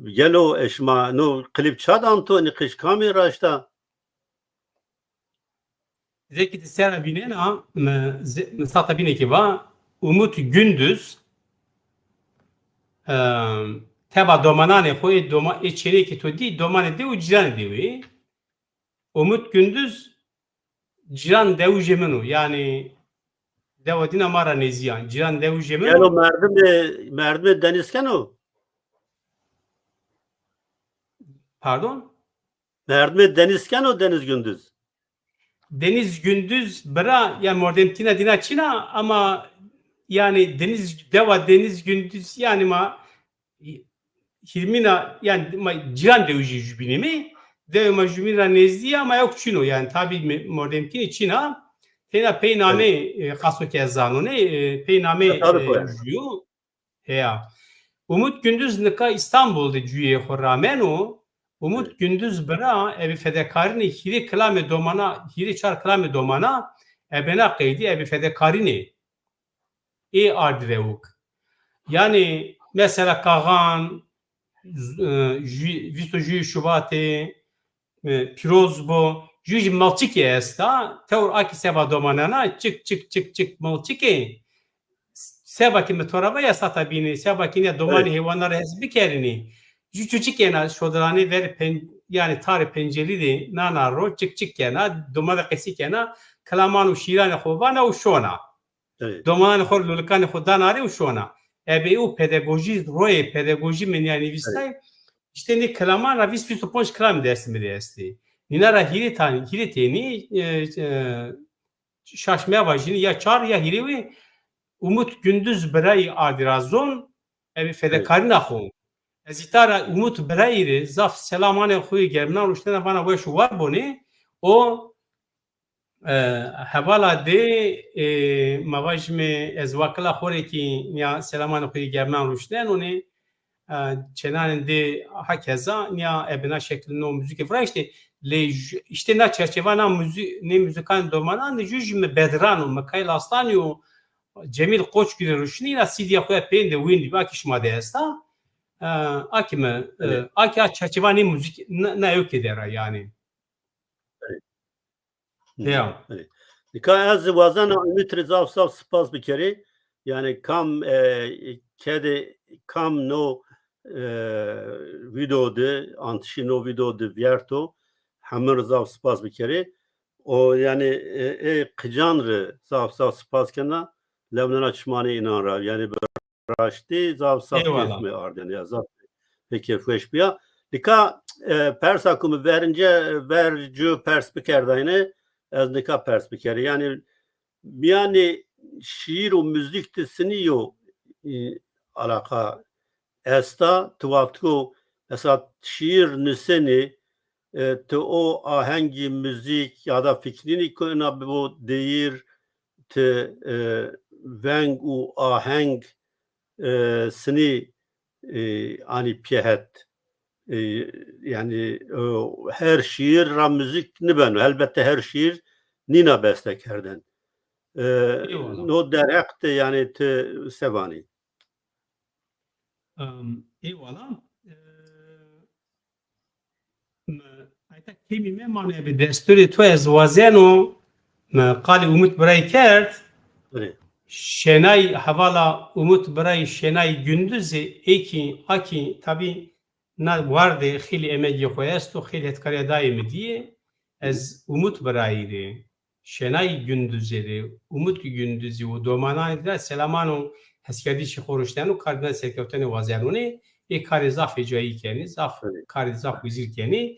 Gelo, e, şima no klîp ça dan to, nê qic kamî raşta? Zê ki ti sera vînena, mi, mi sata bîne ki va, Umut Gündüz, e, teba domananê xo, ê doma-, ê çênê ki to dî, domanê dew û cîranê dewî. Umut Gündüz, cîran dewujê min o. Yanî dewa dîna ma ra nêzî yan. Cîran dewujê min o. Gelo merdimê, merdimê Deniz keno? Pardon? Merdimê Deniz keno, Deniz Gündüz? Deniz Gündüz bira, ya mordem tîna dîna çin a, ama yanî Deniz, dewa Deniz Gündüz, yanî ma hîrmîna, yanî ma cîran dewujê jubînê mi, dewê ma jubîn ra nêzdî ya, ama yok çin o, yanî tabî me-, mordem tînî çin a, têna pey namê, e, xaso ke ez zanonê, e, pey namê, e, juyo. Heya. Umut Gündüz nika Îstanbul de cuyê xo rameno. Umut Gündüz bira, ebe fedekarînê hîrê kilamê domana, hîrê çar kilamê domana, ebe na qeydî, ebe fedekarînê ê ardî rewik. Yanî mesela Kaxan, z-, e, jü-, vîst û juyê Şubatê, e, pîroz bo. Jû jî malçikê esta, tewr a kî seba domanana, çik, çik, çik, çik malçikê. Seba kî mi to ra va ya sata bînî, seba kî nîya domanê heywana ra hes bikerînî. Jû çuçik êna şodirane verê pen-, yanî tarê pencerî de nana ro, çik çik kena, doman de qesî kena, kilaman û şîranê xo vana û şona. Domananê xo rê lolikanê xo dana rê û şona. Ebe û pedagojî, royê pedagojî mi nîya nivîstay. Îşte nê kilaman ra vîst, vîst û ponc kilamî Dêrsimî de estê. Nîna ra hîrê tanî, hîrê tenî, e, e, şaş mevajînî, ya çar ya hîrê wê Umut Gündüz birayî ardî ra zon, ebe fedekarîna xo. Ez îta ra Umut birayî rê zaf selamanê xo yê germinan ruşnena, vana weş û war bonê. O, e, hevala de, e, ma vajîme ez wakila xo rê kî nîya selamanê xo yê germinan ruşnenonê. E, çênanê de hakeza, nîya ebe na şekil no muzîkê viraştê. Lê ju-, îşte na çerçeva na muzî-, nê muzîkanê domanan de jû jî mi Bedran o, Mikaîl Aslanî yo, Cemîl Koçgirî ruşnî, na sîdîya xo ya peyên de wîndî, a kî şima de esta. E, a kî mi, e, a kî a çerçeva nê muzîk, na, na ewkê de ra yanî. Ya. Nika ez wazena Umut rê zaf zaf spas bikerî. Yanî kam, e, kedê kam no, e, vîdeo de, antişî no vîdeo de vîyerto, hemin rê zaf spas bikerî. O yanî, e, ê qican rê zaf zaf spas kena, lew nena çimanê înan ra. Yanî raştî zaf zaf keyf mi ard, yanî ya zaf pê keyfweş bîya. Nika, e, persa ku mi verince, ver cu pers bikerdayne, ez nika pers bikerî. Yanî mîyanê şîîr û muzîk de sinî yo, e, alaqa esta? Ti wextiko mesela şîîr nusenî, e, ti o ahengî muzîk ya da fikrînî ku ina bibo deyîr, ti, e, veng û aheng, e, sinî, e, anî pîyehet. E, yanî, e, her şîîr ra muzîk nibeno. Helbette her şîîr nîna beste kerden. E, Eyvallah. No derheq de yanî ti se vanî? Em, eyvallah. E, mi, ayta kemî memane bi destûrê to ez wazeno, mi qalê Umut Birayî kerd. Belê. Şenay hevala Umut Birayî, Şenay Gündüzî, êkî, akî, tabî na wardê xeylê emegê xo esto, xeylê hetkarîya dayê mi dîyê. Ez Umut Birayî rê, Şenay Gündüzî rê, Umut Gündüzî û domananê de selaman û heskerdişê xo ruşneno, kardîna serkewtenê wazenonê, ê karê zaf hêcayî kenê, zaf Belê. Karê zaf wizîr kenê,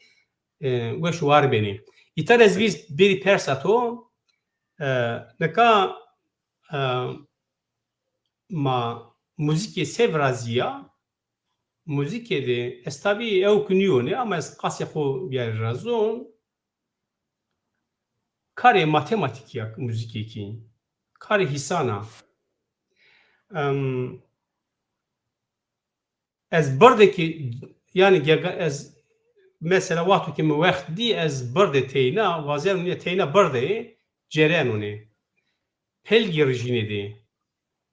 e, weş û war benê. Îta ez vîr bêrî persa to, e, nika, e, ma muzîkê se virazîya, muzîkê de ez tabî ewk nîyonê ama ez qasê xo biyarî ra zon. Karê matematîkî ya muzîkê kî. Karê hîsan a. Em, ez birdê kî, yanî gerga-, ez mesela wexto kî mi wext dî ez birdê teyna, wazeno nîya teyna birdê cerenonê. Pelgî rijînê dê.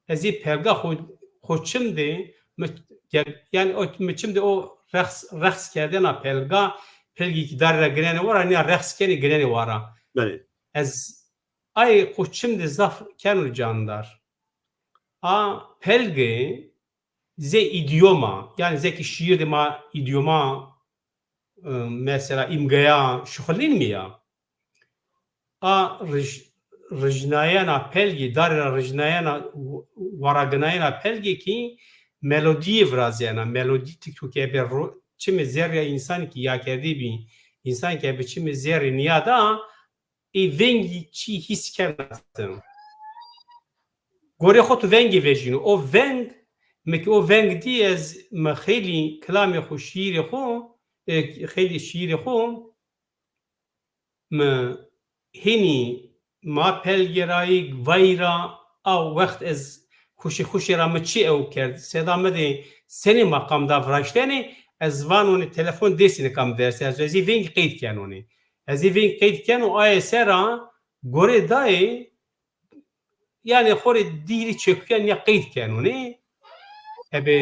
Ez ê pelga xo, xo çim de, mi, ge-, yanî o, mi çim de o reqs, reqs kerdena pelga, pelgî kî darî ra ginenê wara, nîya reqs kenê ginenê wara. Belê. Ez ay xo çim de zaf keno candar. A pelgê zê îdîyoma, yanî zê kî şîîr de ma îdîyoma, e, mesela îmgeya şuxulnînîme ya. A rij-, rijnayena pelgî, darî ra rijnayena, w-, waraginayena pelgî kî melodîyê virazîyena. Melodî tikto ke ebe ro-, çimê zerrîya însanî kî yakerdî bî, însanî ke ebe çimê zerrî nîyada, ê vengî çî hîs kena ti. Gorê xo tu vengî vejîno. O veng, mi kî o veng dî ez, mi xeylî kilamê xo, şîîrê xo, e, xeylî şîîrê xo, mi hênî ma pelgê ra yî, vayî ra, a wext ez huşê huşê ra mi çi ew kerd, seda mi de senê maqam da viraştenê, ez vanonê telefon dêsî nika mi derse, ez, ez ê vengî qeyd kenonê. Ez ê vengî qeyd keno, aye sera gorê dayê, yanî xo rê dîrî çekuyen ya qeyd kenonê. Ebe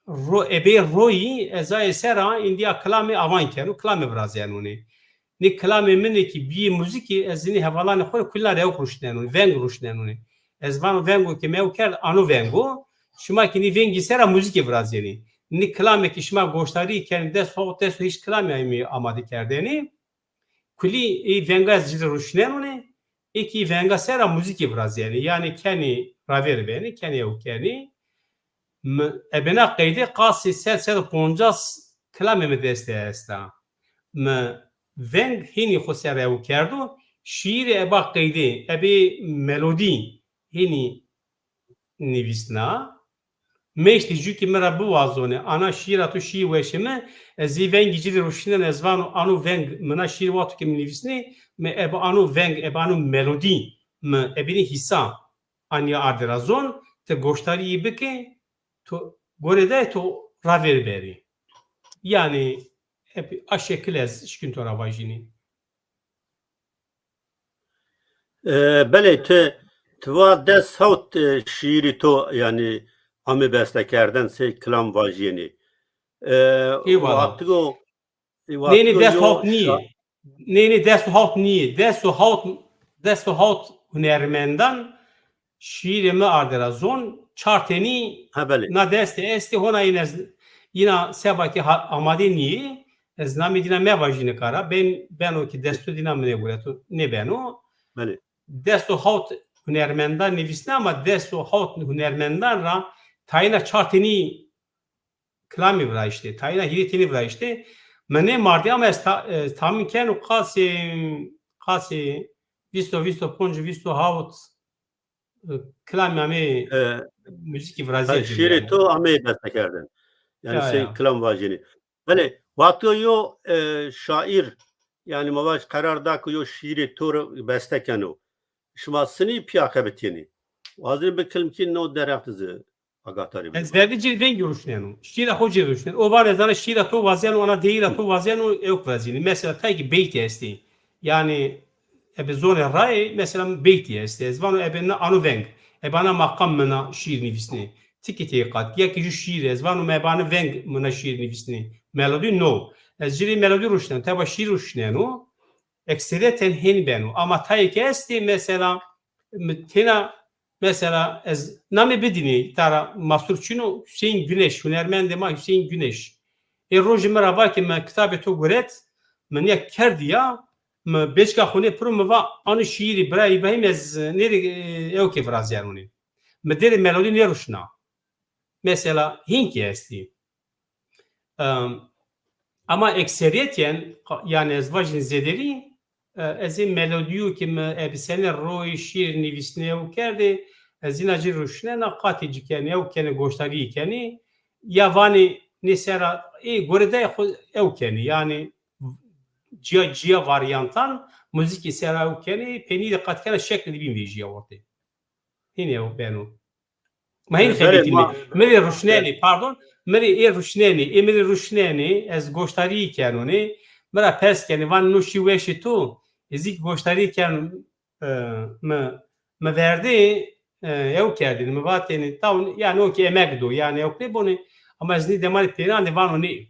ro-, ebe royî ez aye sera îndîya kilamê avan keno, kilamê virazenonê. Nê kilamê min ê kî bîyê muzîkî, ez nê hevalanê xo rê kulîna rewk ruşnenonê, veng ruşnenonê. Ez vano vengo ke mi ew kerd, ano vengo. Şima kî nê vengî sera muzîkê virazenê. Nê kilamê ke şima goşdarî kenê, des û hawt, des û heşt kilamê amê amade kerdene. Kulî ê venga ez ci de ruşnenonê, ê kî venga sera muzîkê virazenê. Yanî kenê ravêr benê, kenê ew kenê. Mi, ebe na qeyde qasê sed, sed û poncas kilamê mi dest de esta. Mi veng hênî xo ser ew kerdo, şîîrê eba qeydê, ebê melodî hênî nivîsna. Meştî jû kî mi ra biwazonê, ana şîîra to şîî weşê mi, ez zî vengî ci de ruşnînen, ez vano ano veng, mi na şîîr wexto ke mi nivîsnê, mi ebe ano veng, ebe ano melodî, mi ebînî hîsa anîya arde ra zon, ti goşdarî yî bikê, to gorê de to ravêr berî. Yanî, ebe a şekil ez şikîn to ra vajînî. E, belê, ti, ti va des hawt, e, şîîrî to, yanî, amê bestekerden, sey kilam vajîyenî. E, Eyvallah. Watigo, e, Nê, nê, watigo des yo hawt nîyê. şa- Nê, nê, des û hawt nîyê. Des û hawt, des û hawt hunermendan şîîrê mi arde ra zon, çar tenî Ha, belê. na dest de estê, hona yîn ez, yîna seba ke ha-, amade nîyê, ez namê dîna mevajî nika ra, ben, beno ke desto dîna mi nêgureto, nêbeno. Belê. Des û hawt hunermendan nivîsne ama des û hawt hunermendan ra tayîna çar tenî kilamî virayîştê, tayîna hîrê tenî virayîştê. Mi nêmardî ama ez ta-, e, tahmîn keno qasê, qasê vîst û, vîst û ponc, vîst û hawt, e, kilamî amê E, muzîkî virazîya ha, şîîrê to ameyî beste kerdin. Yanî Ya, sey ya. kilam vajînî. Belê, wexto yo, e, şaîr, yanî ma vaj qerar da ke yo şîîrê to ro beste keno. şima sinî pîya xebitîyenî. Wazî bi kilmkî no derheq di zî agatarî bî. Ez verdî cî vengî ruşneno. Şîra xo cî ruşneno. O vanê ez ana şîra to wazeno, ana deyîra to wazeno, ewk virazîyenî. Mesela tayê ki beytî estê. Yanî ebe zonê rayê, mesela beytî estê. Ez vano ebe na ano veng. Ebe ana maqam mi na şîr nivîsnê. Tikî tey qat. Ya ki ju şîr ez vano me ebe ana veng mi na şîr nivîsnê. Melodî no. Ez cî rê melodî ruşneno. Teba şîr ruşneno. Ekserîyeten hên beno. Ama tayê ki estê mesela mi têna mesela ez namê bidînî tara mastur çin o, Hüseyin Güneş, hunermendê ma Hüseyin Güneş. Ê rojî mi ra va ke mi kitabê to guret, mi nîya kerdî ya, mi bêçika xo nê piro mi va, ano şîîrî bira Îbrahîm ez nêrê, e, ewkê virazîyeno nê. Mi dêrê melodî nêruşna. Mesela hîn kî estî. Em, ama ekserîyetîyen, qa-, yanî ez vajîn zêderî, e, ez ê melodîyo ke mi ebe senî royê şîr nivîsnê ew kerdê, ez îna ci ruşnena, qatê ci kenî, ew kenî goşdarî kenî, ya vanî nê sera, ê gore dayê xo ew kenî. Yanî cîya, cîya varyantan muzîkî sera ew kenî, peynî de qat kena şeklê di bîn vejîya ortê. Hînê ew beno. Ma hîn xebitîme. Mi rê ruşnenê, pardon, mi rê ê ruşnenê, ê mi rê ruşnenê, ez goşdarî kenonê, mi ra pers kenê, van no şî weşê to, ez î ki goşdarî ken, e, mi, mi verdê, e, ew kerdêne, mi vatêne, taw, yanî o ki emek do, yanî ew nêbonê, ama ez nî demanê pêran de vano nê,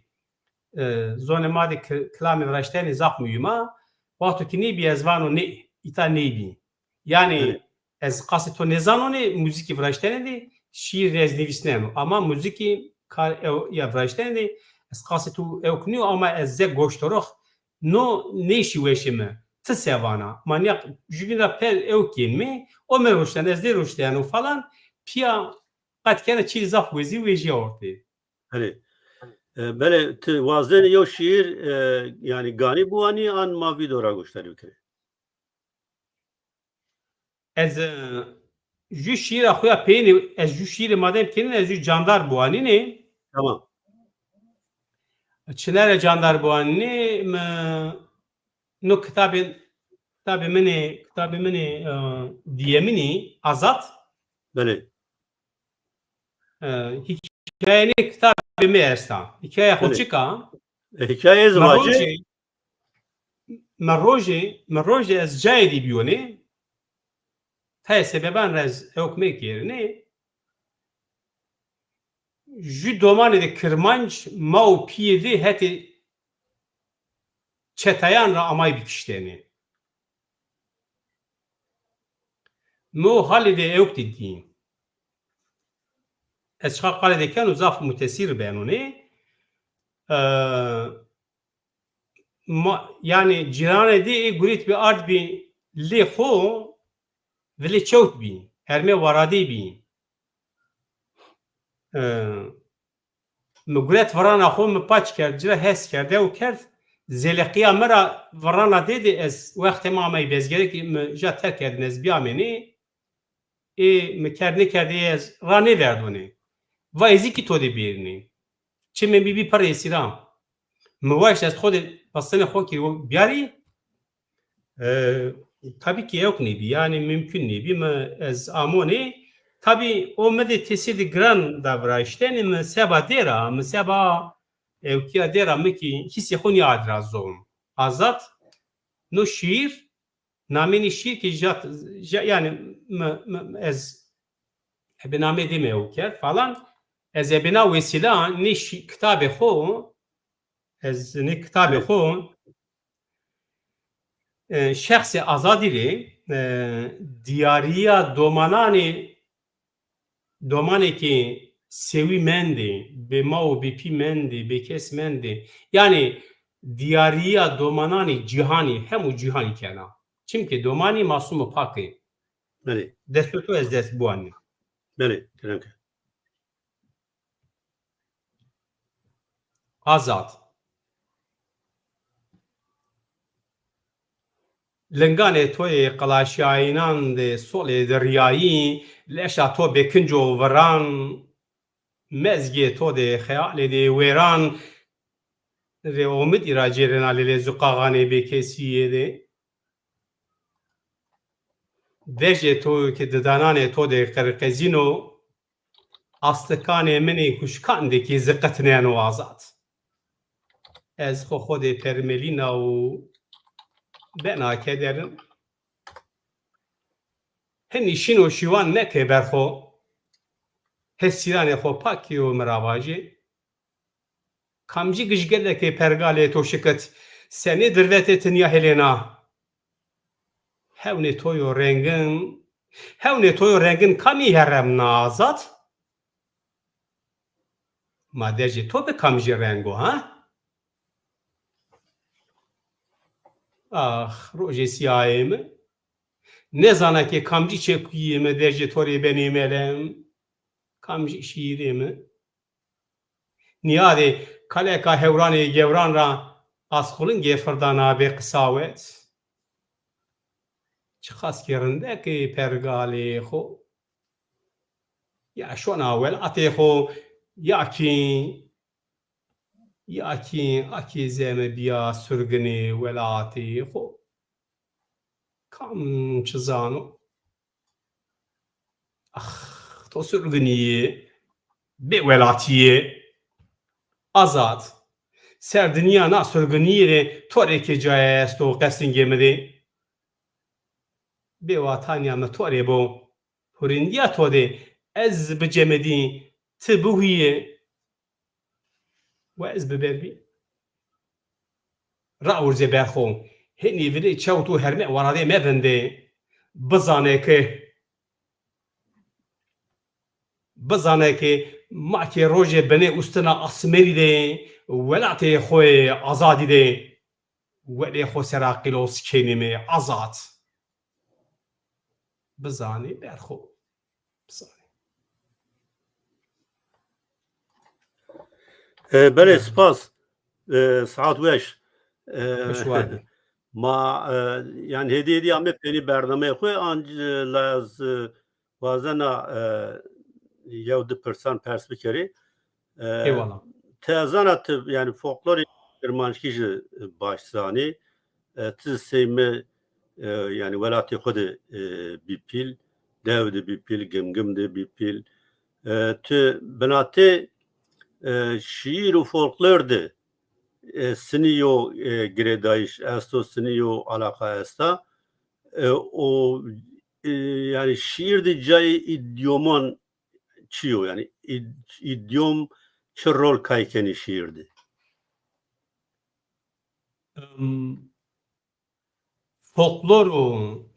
e, zonê ma de ki-, kilamê viraştenê zaf muhîm a, wexto ki nêbî ez vano nê, îta nêbî. Yanî ez qasê to nêzanonê, muzîkî viraştenê de, şîîr ez nivîsneno. Ama muzîkî kar ew ya viraştenê de, ez qasê to ewk nîyo, ama ez ze goştorox no nêşî weşê mi. Ti se vana? Ma nîya jubîn ra per ewk kên mi, o mi ruşten, ez nêruşteno falan, pîya qet kena çî zaf wezî wejîya ortê. Belê. E, belê, ti wazenê yew şîîr, e, yanî ganî biwanî an ma vîdeo ra goşdarî bikerê? Ez, e, ju şîîra xo ya peyênî, ez ju şîîrê madem kenîn, ez ju Candar biwanînê. Tamam. Çinere Candar biwanînê, mi no kitabê, kitabê min ê, kitabê min ê, e, dîyeminî, Azad. Belê. E, hîkayenê kitabê mi esta. Hîkaye xo çik a? E, hîkaye ez vacî. Mi rojê, mi rojê ez cayê dî bîyonê, tayê sebeban ra ez ewk mekêrnê, ju domanê de kirmanc ma û pîyê de hetê çetayan ra amay bikiştenê. Mi o halê de ewk de dî. Ez çiqa qalê de keno zaf mutesîr benonê. E, ma, yanî cîranê de ê gurît bî ard bî lê xo, vilê çewt bî, hermê waradê bî. E, mi guret virana xo, mi paç kerd, ci ra hes kerd, ew kerd, zeleqîya mi ra virana dê de ez wextê ma amey bezgere ki mi ja terk kerdin ez bîyamênê, ê mi kerd nêkerdê ez ra nêverdonê. Va ez î ki to de bêrînê. Çimê mi bî pir êsîran. Mi waşt ez xo de pesenê xo ki biyarî, e, tabî ki ewk nêbî, yanî mumkun nêbî. Mi ez amonê, tabî o mi de tesîrê giran da viraştenê, mi seba dêra, mi seba ewkîya dêra mi ki hîsê xo nîya ad ra zon. Azad, no şîîr, namê nî şîîr ki ja, ja, yanî mi, mi, ez ebe namê dê mi ew kerd falan. Ez ebe na wesîla nê şî-, kitabê xo, ez nê kitabê xo, e, şexsê Azadî rê, e, dîyarîya domananê, domanê ke sewî mendê, bê ma û bê pî mendê, bêkes mendê. Yanî dîyarîya domananê cîhanî, hemû cîhanî kena. Çimkî domanî masum û pak ê. Belê. Destê to ez dest biwanî. Belê, kerem ke. Azad. Linganê to yê qilaşîyayînan de solê diryayî, leşa to bêkinc o viran, mezgê to de xeyalê de wêran, rê omidî ra cêrena lêlê zuqaxanê bêkesî yê de. Dejê to ki didananê to de qerqezîno, astikanê min ê huşkan de ki ziqitneno Azad. Ez xo xo de permelîna û bena kederin. Hinî şîno şîwan meke ber xo. Hesîranê xo pak kîyo mi ra vajê. Kamcî gijgelekê pergalê to şikit, senê dirvetê tinya helêna? Hewnê to yo rengin, hewnê to yo rengin kamî heremna Azad? Ma dejê to bi kamcî reng o, ha? Ax, rojê sîyayê mi. Nêzana ke kamcî çekuyê mi dejê to rê benê melem, kamcî şîîrê mi. Nîyadê kaleka hewranê gewran ra asqulingê firdana bê qisawet. Çiqas ki rindek ê pergalê xo. Ya şona welatê xo, ya kî, ya kî akê zeme bîya surginê welatê xo. Kam çi zano? Ax, to surginî yê, bêwelatî yê. Azad, ser dinya na surginîyî rê to rê kê caye esto qesingê mi de. Bêwatanya mi to rê bo. Hurîndîya to de ez bicemidî, ti bihuyê. Wa ez biberbî. Raurzê ber xo. Hinî vilê çewt û herme waradê mevindê. Bizane ke, bizane ke ma ke rojê binê ustina asmerî de, welatê xo yê azadî de, welê xo sera qîlos kenîme Azad. Bizanê ber xo. Bizanê. E, belê, spas. E, saet weş. E, Weş wade. Ma, e, yanî hêdî hêdî ame peynî bernameyê xo, anc, e, la ez, e, wazena, e, yew di pirsan pers bikerî. E, Eyvallah. Ti ez zana ti, yanî, folklorê kirmanckî jî baş zanî. E, ti sey mi, e, yanî, welatê xo de, e, bî pîl, dew de bî pîl, Gimgim de bî pîl. E, ti binatê, e, şîîr û folklor de, e, sinî yo, e, girêdayîş esto, sinî yo alaqa esta. E, o, e, yanî, şîîr de cayê îdyoman çi yo? Yanî, îd-, îdyom çi rol kay kenî şîîr de? Em, folklor û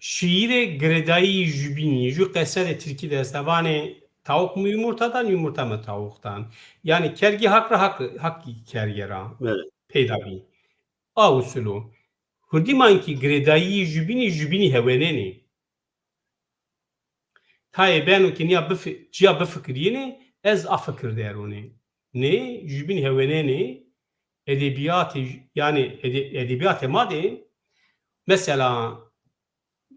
şîîrê girêdayî jubînî, ju qese de tirkî de esta. Vanê tawuk mu yumurta dan, yumurta mi tawuk dan. Yanî kergî hak ra hak, hak kerge ra Belê. peyda bî. A usul o. Hurdîman kî girêdayî jubînî, jubînî hewenenê. Tayê beno ke nîya bifi-, cîya bifikirîyêne, ez a fikir der onê. Nê, jubîn hewenenê, edebîyatê, yanî ede-, edebîyatê ma de, mesela,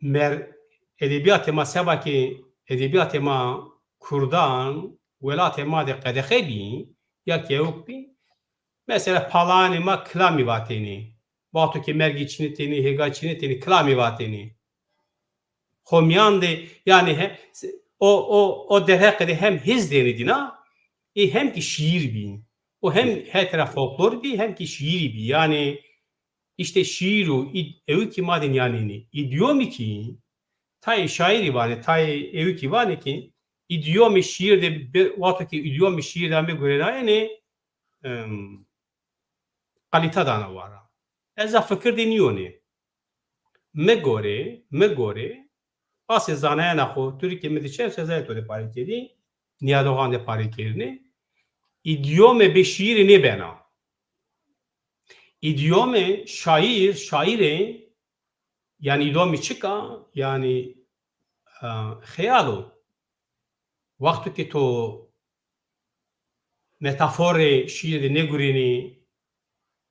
mer-, edebîyatê ma seba ke edebîyatê ma kurdan, welatê ma de qedexe bî, ya kewk bî, mesela, palayanê ma kilamî vatêne. Wexto ke mergî çinitêne, hêga çinitêne, kilamî vatêne. Xo mîyan de, yanî he, o, o, o derheqê de hem hêz dêne dîna, ê hem kî şîîr bî. O hem hetê ra folklor bî, hem kî şîîrî bî. Yanî îşte şîîr û îd-, ewikî ma de nîyanênî. Îdyomî kî, tayê şaîrî vanê, tayê ewikî vanê kî, îdyomê şîîr de be-, wexto ke îdyomê şîîr de ame gurenayene, em, qalîte dana wara. Ez a fikir de nîyonê. Mi gore, mi gore, asê zanayena xo, tu rê ke mi de çew sezayê to de parê kerî, nîyadoxan de parê kerîne, îdyomê bê şîîrî nêbena. Îdyomê şaîr, şaîrê, yanî îdyomî çik a? Yanî, e, xeyal o. Wexto ke to metaforê şîîrî de nêgurînî,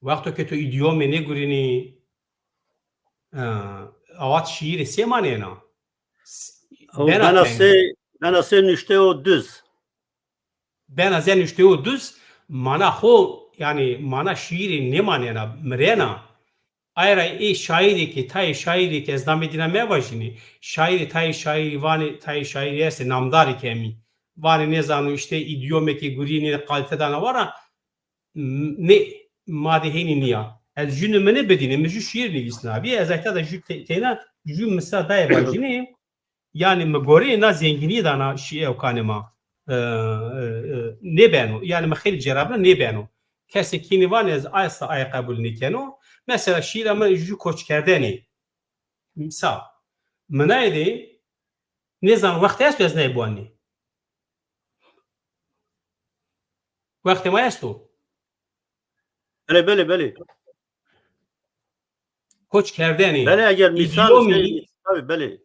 wexto ke to îdyomê nêgurînî, e, awat şîîrê sê manena? S-, O bena bena teng. Sê, bena sê nuşte o duz. Bena zê nuşte o duz, mana xo, yanî mana şîîrî nêmanena, mirena. Aye ra ê şaîrê ke, tayê şaîrê ke ez namê dîna mevajînê, şaîrê, tayê şaîrî vanê, tayê şaîrî estê, namdarê ke hemî. Vanê nêzano îşte îdîyomê ke gurîyê nê qalîte dana wa ra, m-, nê, ma de hênî nîya. Ez jû nimune bidînê, mi jû şîîr nivîsnabî, ez ayta de jû te-, teyna jû misra daye vajînê. Yanî mi goreyê na zengînîye dana şî-, ewkanê ma, e, e, e, nêbeno. Yanî mi xeylê cerabina nêbeno. Kesê kînî vanê ez esta aye qebul nêkeno. Mesela şîîra mi jû koçkerdenê. Misal. Mi naye de nêzan wextê esto ez naye biwanî. Wextê ma esto. Belê, belê, belê. Koç kerdenê. Belê, eger misal, îdîyomî, şey, tabii, belê.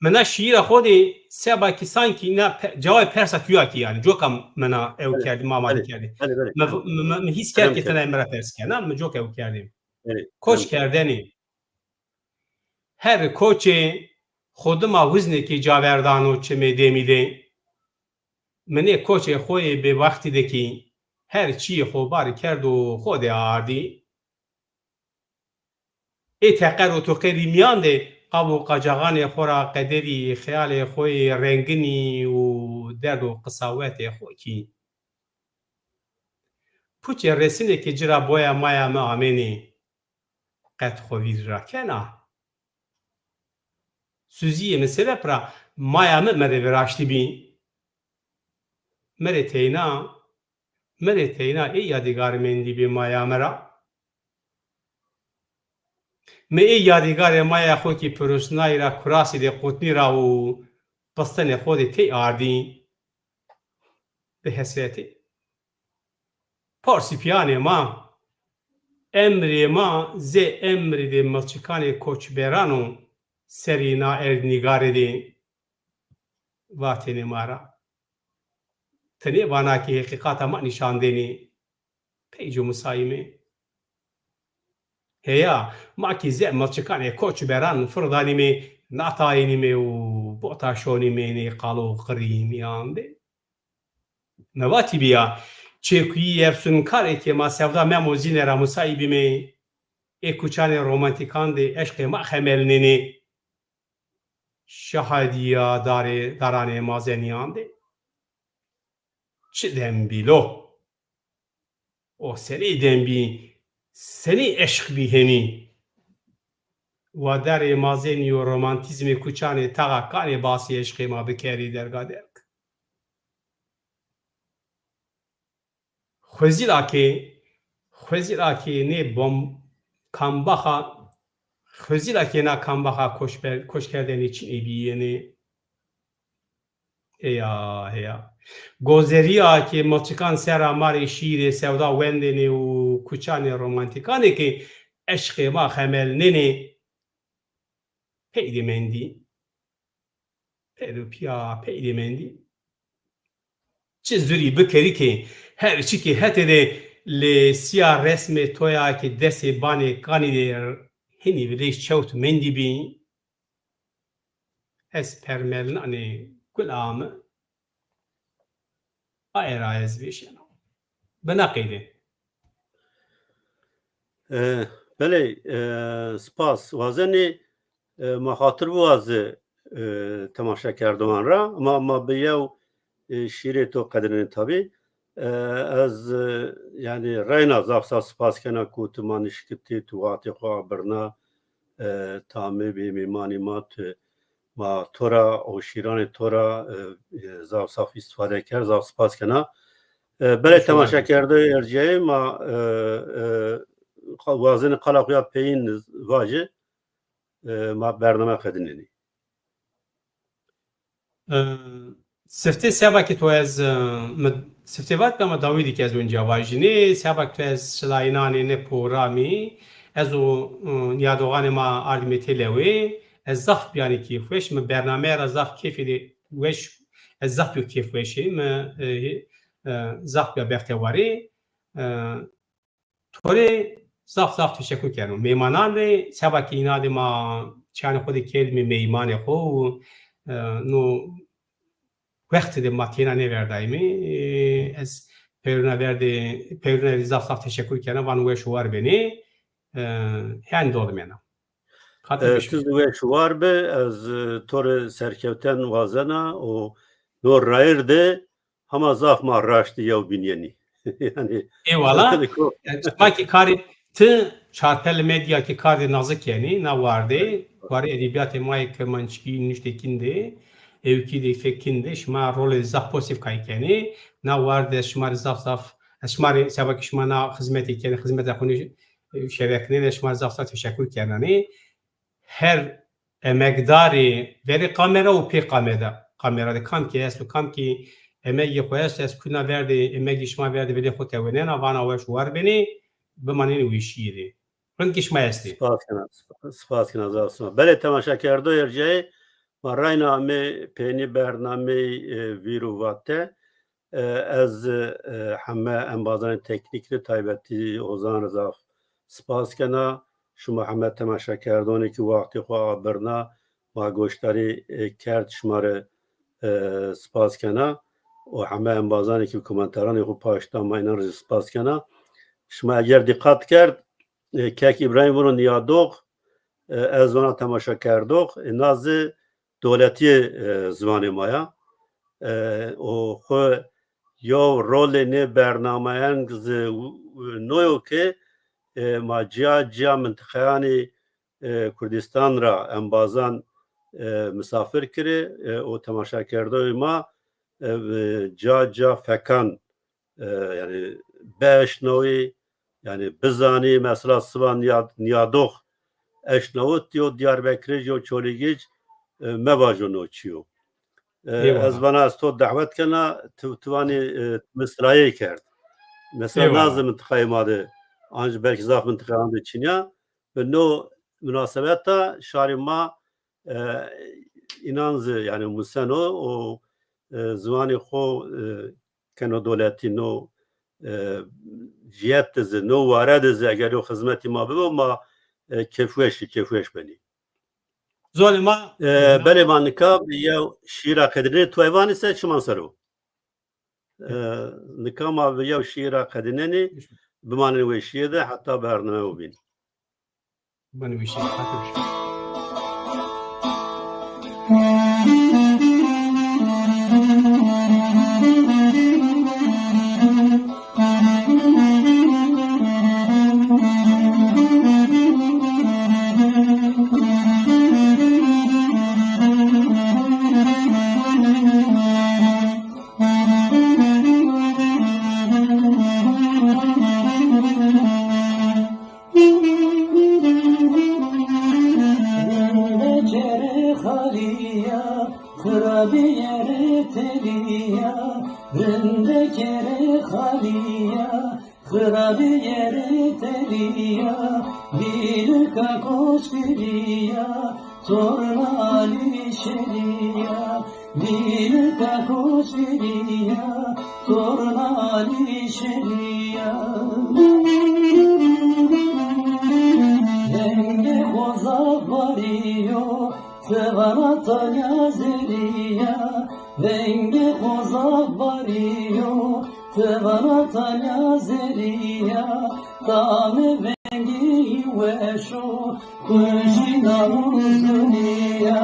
Mi na şîîra xo de seba ki sankî na pe-, cewabê persa tuya ki yanî. Coka mi na ew kerdî, ma ma kerdî. Belê, belê. Mi, mi, mi, mi hîs kerd ki tena mi ra pers kena, mi coka ew kerdî. Belê. Koç kerdenê. Her koçê xo dima wiznê ki caverdano çimê dêmî de. Mi nê koçê xo yê bêwextî de kî her çîyê xo barî kerd û xo de ardî. Ê teqer û tuqerî mîyan de qav û qacaxanê xo ra qederî, xeyalê xo yê renginî û derd û qisawetê xo kî. Puçê resinê ke ci ra boya maya mi amênê, qet xo vîr ra kena? Suzîyê mi sebeb ra maya mi mi rê viraştîbî. Mi rê teyna, mi rê teyna ê yadîgar mendîbî maya mi ra. Mi ê yadîgarê maya xo kî pirusnayî ra kurasî de qutnî ra û pistenê xo de tey ardî. Bi hesretî. Porsî pîyanê ma, emrê ma zê emrî de milçikanê koçberan o serî na erdnîgarî de vatênê ma ra. Ti nêvana ke heqîqata ma nîşan dênê. Peyco musayîme. Heya, ma kî zê milçikanê koçberan firdanîme, natayenîme û bota şonîme nê qalo qirî mîyan de. Mi vatîbîya, çekuyî efsunkarê ke ma Sewda Memo Zîne ra musayî bîme, ê kuçanê romantîkan de eşqê ma xemelnenê. Şahadîya darê, daranê mazenîyan de. Çi dembîl o! O senî dembî, senî eşq bî henî? Wa darê mazenî û romantîzmê kuçanê taxa kanê basê eşqê ma bikerî derga derg. Xwezî ra ke, xwezî ra ke nê bom-, kambaxa, xwezî ra ke na kambaxa koçber-, koçkerdenê çinê bîyênê. Heya, heya. Gozerîya ke milçikan sera ma rê şîîrê sewda wendênê û kuçanê romantîkanê ke eşqê ma xemelnenê, peydê mendî. Pêro pîya peydê mendî. Çi zurî bikerî ke her çi ke hetê de lê sîya resmê to ya ke desê banê kanî de hinî vilêş çewt mendî bî. Ez permelnanê gula mi. Aye ra ez vêşeno. Bi na qeyde. E, belê, e, spas. Wazenê, e, ma xatir biwaze, e, temaşekerdoxan ra. Ma, ma bi yew, e, şîrê to qedinenê tabî. E, ez, e, yanî reyna zaf zaf spas kena ku tu ma nişkitî, tu waxtê xo a birna, e, tamê bî, mêmanî ma tu, ma to ra û şîranê to ra, e, e, zaf zaf îstîfade kerd, zaf spas kena. E, belê temaşekerdoyê erciyayê ma, e, e, qa-, wazenê qala xo ya peyîn vajê, e, ma bername qedinenê. E, siftê seba ke to ez, e, mi siftê vat be ama dawî de ke ez oncîya vajînê, seba ke to ez şilayînanê nê programî, ez û, e, nîyadoxanê ma ardîme têlewê, ez zaf bîyanê kêfweş, mi bernameye ra zaf kêfê de weş, ez zaf bîyo kêfweşê, mi, e, e, zaf bîya bextewarê. E, To rê zaf zaf teşekur keno. Mêmanan rê, seba ke îna de ma çîyanê xo de kerdîme meymanê xo û, e, no wextê de ma têna nêverdayîme. E, ez pêruna verdê, pêruna rê zaf zaf teşekur kena, vano weş û war benê. E, Yanî dolimena. Xatir E, bişkî. Ti zî weş û war bi, ez, e, to rê serkewten wazena û no rayir de hema zaf ma raştî yew bînyenî. Yanî Eyvallah. Yanî ko- E, şima kî karê ti Çarpel Medya kî kardê nazik kenî, na wardê, warê edebîyatê ma yê kirmanckî nuştê kîn de, ewkî de fek kîn de, şima rolê zaf pozîtîf kay kenî. Na wardê ez şima rê zaf zaf, ez şima rê seba kî şima na xizmetê kenî, xizmeta xo nê, e, şereknenê, ez şima rê zaf zaf teşekur kenanê. Her emegdarê verê kamera û pê kamera, kamera de kam kî esto, kam kî emegê xo esto, ez kuna verdê, emegê şima verdê vêlê xo tewênena, vana weş û war benê, bimanenê weşîye de. Rind kî şima estê. Spas kena, sp-, spas kena, zaf sima. Belê, temaşekerdoyê ercayê, ma rayna amê peynî bernameyê, e, Vîr û Vate. E, ez, e, heme embazanê teknîk rê, taybetî Ozan rê zaf spas kena. Şima heme temaşekerdonê kî wextê xo abirna, ma goşdarî, e, kerd, şima rê, e, spas kena. Û heme embazanê kî komentaranê xo paşt da, ma înan rê spas kena. Şima eger dîqat kerd, e, kek Îbrahîm vano nîyadox, e, ez vana temaşekerdox, e, na zî dewletî, e, ziwanê ma ya. E, û xwu yew rolê nê bernameyan zî, e, no yo ke, e, ma cîya cîya mintiqeyanê, e, Kurdistan ra embazan, e, misafir kirê, e, û temaşekerdoyê ma, e, e, ca ca fekan, e, yanî bieşnawî, yanî bizanî, mesela siba nîya-, nîyadox eşnawit, yew Diyarbekirij, yew Çolîgij, e, mevajo no çîyo. E, Eyvallah. Ez vana ez to dehwet kena, tu, tu vanî, e, misrayê kerd. Mesela Eyvallah. Nazî mintiqayê ma de, ancî belkî zaf mintiqayan de çin ya. Bi no munasebeta şarê ma, e, înan zî, yanî, museno û, e, ziwanê xo, e, keno dewletî, no, e, cîyet de zî, no ware de zî eger yew xizmetî ma bibo, ma, e, kêfweş î, kêfweş benî. Zonê ma, e, belê, ma nika bi yew şîîra qedînenê, tu evanî se çiman ser o. E, nika ma bi yew şîîra qedînenê, bimanenê weşîye de heta bername bibîn. Bani weşîye, hata weşîye. Vinde kerê xalîya, xirabîye rê telîya. Vinde kerê xalîya, xirabîye rê telîya. Vîlika koçgirîya, torna Alîşêrîya. Vîlika koçgirîya, torna Alîşêrîya. Vengê xo zaf barî yo, ti vana tanya zerrîya. Vengê xo zaf barî yo, ti vana tanya zerrîya. Tamê vengê weş o, xwu jî namo zunîya.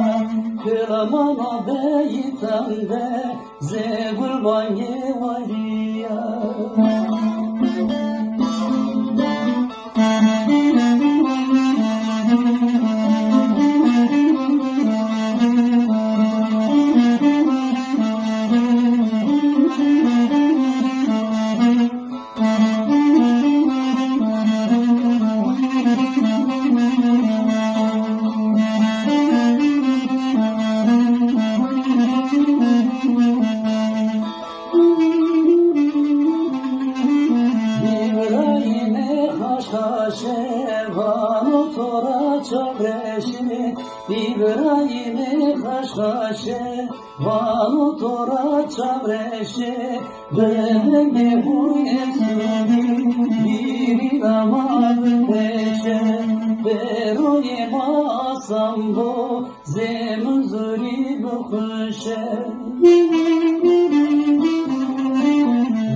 Kilamana beyîtan de, zê gulbangê warîya. Îbrahîmê xaşxaşe, vano to ra çavreşe. Îbrahîmê xaşxaşe, vano to ra çavreşe. Bi vengê xo yê sudî, vîrîna ma bipeşe. Pêroyê ma asan bo, zê Munzurî bixuşe.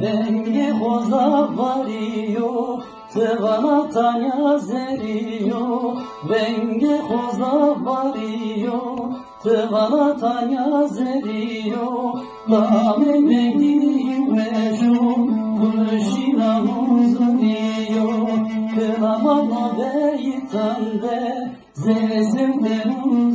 Vengê xo zaf barî yo, Ti vana tanya zerî yo, vengê xo zaf varî yo. Ti vana tanya zerî yo, tamê mengî weş o, xweşîna huzurî yo. Ti namano veyî tende, zerê sewtenu